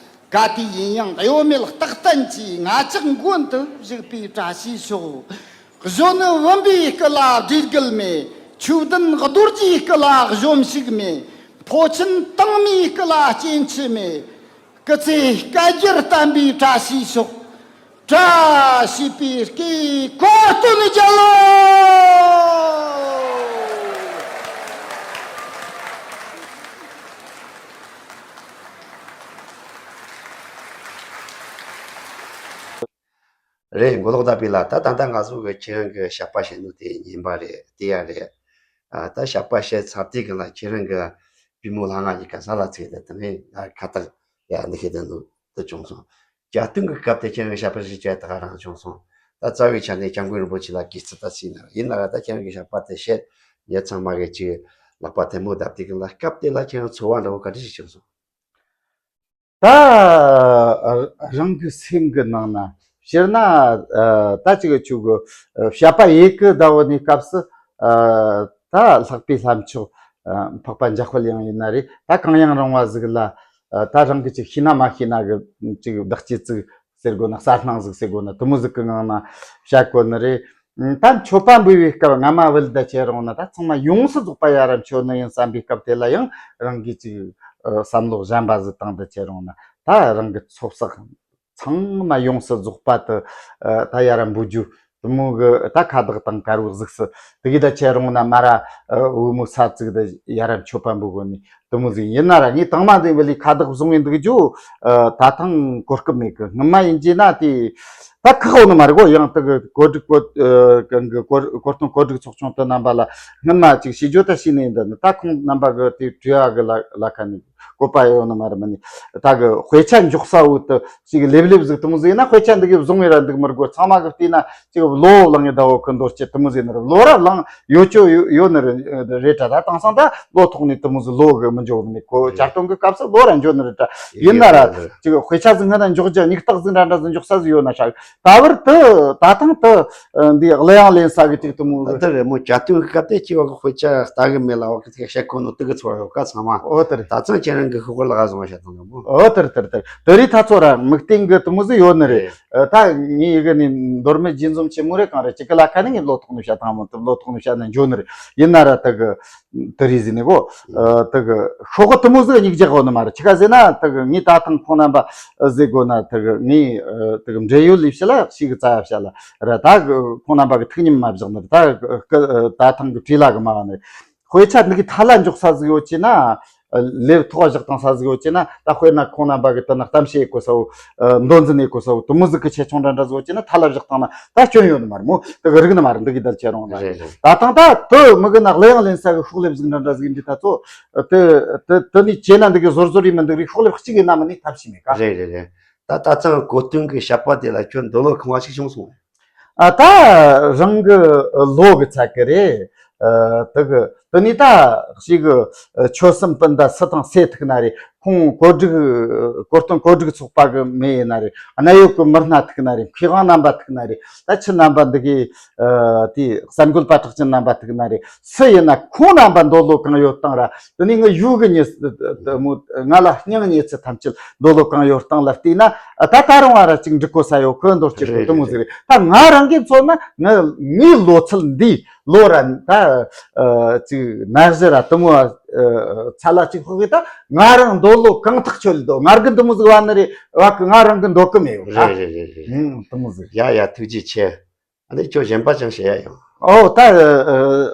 ག་དུས་ཡིན་ཡང་གཡོ་མེད་རྟག་བརྟན་གྱི་ང་ཅག་མགོན་དུ་བཞུགས་པའི་བཀྲ་ཤིས་ཤོག། གཞོན་ནུ་བུམ་པའི་སྐུ་ལ་བགྲེས་རྒུད་མེད། ཆོས་ལྡན་རྡོ་རྗེའི་སྐུ་ལ་གཞོམ་ཞིག་མེད། མཐོ་ཆེན་དྭངས་མའི་སྐུ་ལ་སྐྱེ་འཆི་མེད། སྐུ་ཚེ་བསྐལ་བརྒྱར་བརྟན་པའི་བཀྲ་ཤིས་ཤོག། བཀྲ་ཤིས་པའི་སྐུའི་གོ་སྟོན་རྒྱལ་ལོ། རེད། མགོ་ལོག་ཟླ་བྷེ་ལགས། ད་ད་ལྟ་ང་ཚོ་གི་ཁྱེད་རང་གི་བཤད་པ་བཤད་ནོ་དེ་ཉན་པ་རེད། དེ་ཡ་རེད། ཨ། ད་བཤད་པ་བཤད་ཚར་དུས་གི་ལ་ཁྱེད་རང་གི་པུས་མོ་ལྷ་ང་གཉིས་ཀ་ས་ལ་ཚིག་དེ་དེ་ནས་ང་ཁ་བཏགས་ཡ་འདི་ཤེས་དེ་འདུག་དེ་བྱུང་སོང་། གྱ་སྟོན་གི་སྐབས་དེ་ཁྱེད་རང་གི་བཤད་པ་ཞིག་བྱས་ད་ག་རང་བྱུང་སོང་། ད་རྩ་བའི་ཆ་ནས་སྐྱབས་མགོན་རིན་པོ་ཆེ་ལ་གུས་བརྩི་ད་ཚིག་ན་ཡིན་ན་ར། ད་ཁྱེད་རང་གི་བཤད་པ་དེ་བཤད་ཉེ་ཚང་མ་གི་ཅིག་ལག་པ་ཐལ་མོ་བརྡབས་དུས་གི་ལ་སྐབས་དེ་ལ་ཁྱེད་རང་ཚོར་བ་འདྲ་བོ་ག་འདྲ་ཞིག་བྱུང་སོང་། ད་རང་གི་སེམས་ཀྱི་ནང་ན་སྤྱིར་ན། ཨ། ད་ཅིག་ཆུ་གི་བཤད་པ་ཡི་གེ་ཟླ་བོ་ནས་སྐབས་སུ། ཨ། ད་ལྷག་པའི་ལྷ་མཆོག་ཨ། འཕགས་པ་འཇམ་དཔལ་དབྱངས་ཡིན་ན་རེད། ད་གང་ཡང་རུང་བ་ཟིག་ལ། ཨ། ད་རང་གི་ཅིག་ཤེས་ན་མ་ཤེས་ན་གི་ཅིག་བདག་གཅེས་ཙིག་ཟེར་དགོས་ན། གསལ་སྣང་ཟིག་ཟེར་དགོས་ན། དེ་མོ་ཟིག་གི་ངང་ན་བཤད་དགོས་ནི་རེད། ད་མཆོད་པ་འབུལ་བའི་སྐབས་སྔ་མ་བལ་ད་ཁྱེད་རང་ན་ད་ཚང་མ་ཡོངས་སུ་རྫོགས་པ་ཡ་ར་མཆོད་ནི་ཡིན་བསམ་པའི་སྐབས་དེ་ལ་ཡང་རང་གིས་ཅིག་ཨ། བསམ་བློ་གཞན་པ་ཟིག་བཏང་སྟེ་ཁྱེད་རང་ན་ད་རང་གི་ཚོགས་བསགས་ཚང་མ་ཡོངས་སུ་རྫོགས་པ་དེ་ཨ། ད་ཡ་ར་འབུལ་རྒྱུ་དེ་མོ་གི་ད་ཁ་བཏགས་དང་དཀར་པོ་གཟུགས་སུ་དེ་གི་ད་ཁྱེད་རང་ན་མ་ར་ཨ། བུ་མོ་ས་བཙུགས་ད་ཡ་ར་མཆོད་པ་འབུལ་དགོས་ནི། དེ་མོ་ཟིག་ཡིན་ན་ར། ངས་དང་མ་འདི་བ་ལི་ཁ་བཏགས་བཟུང་བའི་འདུག་རྒྱུ། ཨ། ད་ཐེངས་གོ་སྐབས་མེད་གི། སྔོན་མ་ཡིན་གྱི་ན་དེ་ད་ཁག་འོ་ནི་མ་རེད་གོ། ཡང་དེ་གི་གོ་སྒྲིག་གོ་ཨ། གི་གོ་གོ་སྟོན་གོ་སྒྲིག་ཚོགས་ཆུང་དུ་རྣམ་པ་ལ་སྔོན་མ་ཅིག་ཞུ་རྒྱུ་ད་བྱས་ནས་འདི་ནི་ད་ཁོང་རྣམ་པ་གི་དེ་གྲོས་ཨ་གི་ལ་ལ་ཁ་ནས་ བཀོད་པ་ཡོད་ནི་མ་རེད། མིན་ནི་ད་གི་དཔེ་ཆ་འཇོག་ས་བོ་དུ་ཞིག་ལེབ་ལེབ་ཟིག་དུ་མོ་ཟིག་ཡིན་ན། དཔེ་ཆ་འདི་གི་བཟུང་བའི་ར་འདུག་མི་དགོས། ཚང་མ་གི་བལྟས་ན་ཅིག་ལོ་ལང་ཡི་ཟླ་བོ་གི་འདོར་ཅི་དུ་མོ་ཟིག་ནི་རེད། ལོ་ར་ལང་ཡོད་ཅོ་ཡོད་ནི་རེད་རེད་དྲ། ད་དེང་སང་ད་ལོ་ཐོག་ནས་དུ་མོ་ཟིག་ལོ་གི་མི་འཇོག་མི་ནི་ཁོ་གྱ་སྟོན་གི་སྐབས་སུ་ལོ་ར་འཇོག་ནི་རེད་དྲ། ཡིན་ན་ར་ཅིག་དཔེ་ཆ་ཟིག་སྔ་ན་འཇོག་རྒྱུ་སྙིགས་སྟག་ཟིག་འདྲ་འདྲ་ཟིག་འཇོག་ས་ཟིག་ཡོད་ན་ཧྲ། ད་བར་དུ་ད་ཐང་དུ་འདི་གླུ་དབྱངས་ལེན་ས་གི་ཅིག་དུ་མོ་ད་ལྟ་རེད་མོ། གྱ་སྟོན་གི་སྐབས་དེ་ཅི་བ་གི་དཔེ་ཆ་ལྟ་གི་མེད་ལ་བ་གི་ཐེག་བཤད་ཁོ་ནོ་དུ་གི་ཚོར་ཡོད་ཀ་ཚང་མ། ཨོ་དེ་རེད། ད་ཚང་ཁྱེད་རང་གི་ཤོག་གུ་ལ་ག་བཟུང་བ་བཤད་དང་ལ་མོ། ཨོ་དེ་རེད་དེ་རེད་དེ་རེད། དེ་རིགས་ད་ཚོ་ར་མིག་སྟེང་གི་དུ་མོ་ཟིག་ཡོད་ནི་རེད། ཨ་ད་ངའི་ཡི་གེ་ནི་མདོར་མི་རྗེས་འཛོམས་ཆེན་མོ་རེད། གང་རེད་ཅིག་གི་ལ་ཁ་ནི་ངས་ལོ་ཐོག་ནས་བཤད་དང་མོ་དུ་ལོ་ཐོག་ནས་བཤད་ན་འཇོ་ནི་རེད། ཡིན་ན་ར་དུ་གི་དེ་རིགས་ཟིན་ནས་གོ། ཨ་དེ་གི་ཤོག་གུ་དེ་མོ་ཟིག་སྙིགས་རྒྱག་གོ་ནི་མ་རེད། ཆི་ག་ཟེར་ན་དེ་གི་ངས་ད་ཐེངས་ཁོང་རྣམ་པ་ཟེར་དགོས་ན་དེ་གི་ངས་དེ་གི་འབྲེལ་ཡོད་ལས་བྱེད་ལ་ཞིག་གི་རྩ་ཡ་བྱ་ལ་ར། ད་གི་ཁོང་རྣམ་པ་གི་ཐུགས་མཉམ་མ་བཞག་ནི་རེད། ད་གི་ད་ཐེངས་གི་བྲིས་ལ་གི་མ་བ་ནི་དཔེ་ཆ་འདི་གི་ཐ་ལ་འཇོག་ས་ཟིག་ཡོད་ཅེ་ན། ལེབ་ཐོག་བཞག་བཏང་ས་ཟིག་ཡོད་ཅེ་ན། ད་དཔེར་ན་ཁོང་རྣམ་པ་གི་དེ་ན་གཏམ་བཤད་ཡེད་གོ་ས་བོ། མདོ་འཛིན་ཡེད་གོ་ས་བོ་དེ་མོ་ཟིག་གི་ཆེ་ཆུང་འདྲ་འདྲ་ཟིག་ཡོད་ཅེ་ན། ཐ་ལ་བཞག་བཏང་ན་ད་སྐྱོན་ཡོད་ནི་མ་རེད་མོ། དེ་གི་རིག་ནི་མ་རེད། འདི་གི་དར་ཆེ་རུང་ལ་རེད་རེད། ད་ཐང་ད་དུ་མི་གི་ན་གླུ་དབྱངས་ལེན་ས་གི་ཤོག་ལེབ་ཟིག་འདྲ་འདྲ་ཟིག་འདི་ད་ཚོ་དེ་དེ་དེ་ནི་བྱས་ན་འདི་གི་ཟོར་ཟོར་ཡིན་མི་འདུག་རེད། ཤོག་ལེབ་གཅིག་གི་ན་མི་ནི་ཐབས་ཤེས་མེད་ཀ། རེད་རེད་རེད། ད་ད་ཚང་གོ་སྟོན་གི་བཤད་པ་དེ་ལ་ཁྱོད་འདོད་བློ་ཁེངས་པ་ཞིག་བྱུང་སོང་། ཨ་ད་རང་གི་བློ་གི་ཚད་གི་རེད། ཨ་དེ་གི་དེ་ནི་ད་ཞིག་གི་ཆོལ་གསུམ་སྤུན་ཟླ་སུ་དང་སུ་ཐུག་ན་རེད། ཁོང་གོ་སྒྲིག་གོ་སྟོན་གོ་སྒྲིག་ཚོགས་པ་གི་མི་ཡིན་ན་རེད། གནད་ཡོད་གི་མི་སྣ་ཐུག་ན་རེད། མཁས་དབང་རྣམ་པ་ཐུག་ན་རེད། ད་ཁྱི་རྣམ་པ་འདི་གི་ཨ་དེ་གསར་འགོད་པ་གྲགས་ཅན་རྣམ་པ་ཐུག་ན་རེད། སུ་ཡིན་ན་ཁོང་རྣམ་པ་འདོད་བློ་གང་ཡོད་བཏང་ར། དེ་ནས་ངའི་ཡུལ་གི་མྱི་མོ་ང་ལ་སྙིང་ཉེ་ཚུལ་ཐམས་ཅད་འདོད་བློ་གང་ཡོད་སྟེང་ལ་བལྟས་ན། ད་ད་རུང་བ་ར་ཅིག་འགྲིག་གོ་ས་ཡོད་གི་འདོར་ཅིག་གི་དུ་མོ་ཟིག་རེད། ད་ང་རང་གིས་མཚོན་ན་ངའི་ངའི་ལོ་ཚད་འདི་ལོ་ར་ད་ཅིག་ན་གཞི་ར་དུ་མོ་ཚ་ལ་ཅིག་ཧོ་གི། ད་ང་རང་འདོད་བློ་གང་ཐག་ཆོད་ལ་འདོད། ང་རྒན་དུ་མོ་ཟིག་བ་ནི་རེད་བ་གི། ང་རང་གི་འདོད་གི་མེད་ཡོད་ད། རེད་རེད་རེད་རེད། དུ་མོ་ཟིག་རེད། ཡ་ཡ་ཐུགས་རྗེ་ཆེ། ཨ་ནི་ཁྱོད་གཞན་པ་ཅང་བཤད་ཡ་ཡོད། ཨོ་ད་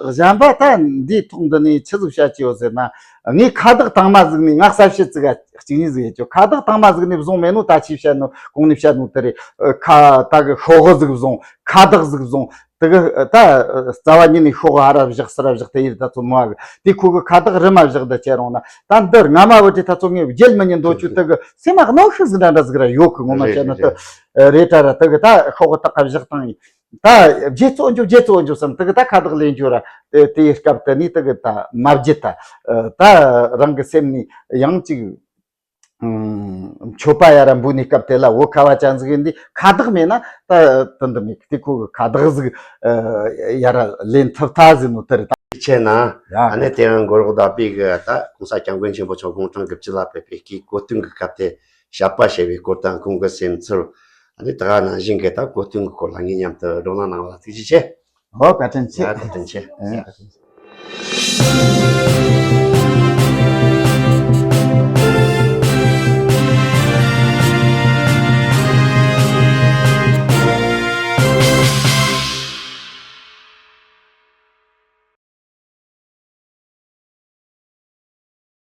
གཞན་པ་ད་འདིའི་ཐོག་འདི་ནས་ཆི་ཟིག་བཤད་ཀྱི་ཡོད་ཟེར་ན། ངས་ཁ་བརྡ་དང་མ་ཟིག་ནས་ང་གསལ་བཤད་ཙི་ག་གཅིག་གཉིས་ཟིག་ཡེད་ཀྱི་ཡོད། ཁ་བརྡ་དང་མ་ཟིག་ནས་བཟུང་མེད་ནོ། ད་ཆི་བཤད་ནོ་གོང་ནས་བཤད་ནོ་དེ་རེད། ཁ་ད་གི་ཤོག་གུ་ཟིག་བཟུང་། ཁ་བརྡ་ཟིག་བཟུང་། དེ་གི་ད་རྩ་བ་ཉིད་ནས་ཤོག་གུ་ཧ་ར་བཞག་སི་ར་བཞག་དེ་ཡིར་ད་ཚོ་མོ་བ་གི་དེ་ཁོ་གི་ཁ་བརྡ་རི་མ་བཞག་ད་བྱེད་རུང་ན། ད་འདི་རྔ་མ་བུ་དེ་ད་ཚོ་ངས་བརྗེད་མི་ཉན་འདོད་ཆུ་དེ་གི་སེམས་མ་གནོད་ཤུགས་ཟིག་འདྲ་འདྲ་ཟིག་ར་ཡོད་གི། ངོ་མ་བཤད་ན་དེ་རེད་དྲ་ར། དེ་གི་ད་ཤོག་གུ་ད་ག་བཞག་བཏང་ཡིན། ད་བརྗེད་ཚོ་འཇོ་བརྗེད་ཚོ་འཇོ་བསམ། དེ་གི་ད་ཁ་བརྡ་ལེན་རྒྱུ་ར་དེ་དེའི་སྐབས་དེ་ནས་དེ་གི་ད་མ་བརྗེད་ད། ད་རང་གི་སེམས་ནས་ཡང་ཅིག་མཆོད་པ་ཡ་ར་འབུལ་ནས་སྐབས་དེ་ལ་བོད་ཁ་བ་ཅན་ཟིག་ཡིན་དུས་ཁ་བརྡ་མེད་ན་ད་དེ་འདི་མེད་གི། དེ་ཁོ་གི་ཁ་བརྡ་ཟིག་ཡ་ར་ལེན་ཐུབ་ཐ་ཟིག་ནོ་དེ་རེད་ད། ཆེ་ན་ཡ། ཨ་ནེ་དེ་རིང་མགོ་ལོག་ཟླ་པའི་གི་ད་༸གོང་ས་༸སྐྱབས་མགོན་ཆེན་པོ་མཆོག་དགུང་གྲངས་དགུ་བཅུ་ལ་ཕེབས་པའི་གི་གོ་སྟོན་གི་སྐབས་དེ་བཤད་པ་བྱས་པའི་སྐོར་དང་ཁོང་གི་སེམས་ཚོར། ཨ་ནི་ད་ག་ནང་བཞིན་གི་ད་གོ་སྟོན་གི་སྐོར་ལ་ངེད་མཉམ་དུ་བགྲོ་གླེང་གནང་བ་ལ་ཐུགས་རྗེ་ཆེ། ཨོ་བཀའ་དྲིན་ཆེ། ཡ་བཀའ་དྲིན་ཆེ། ཨ། བཀའ་དྲིན་ཆེ།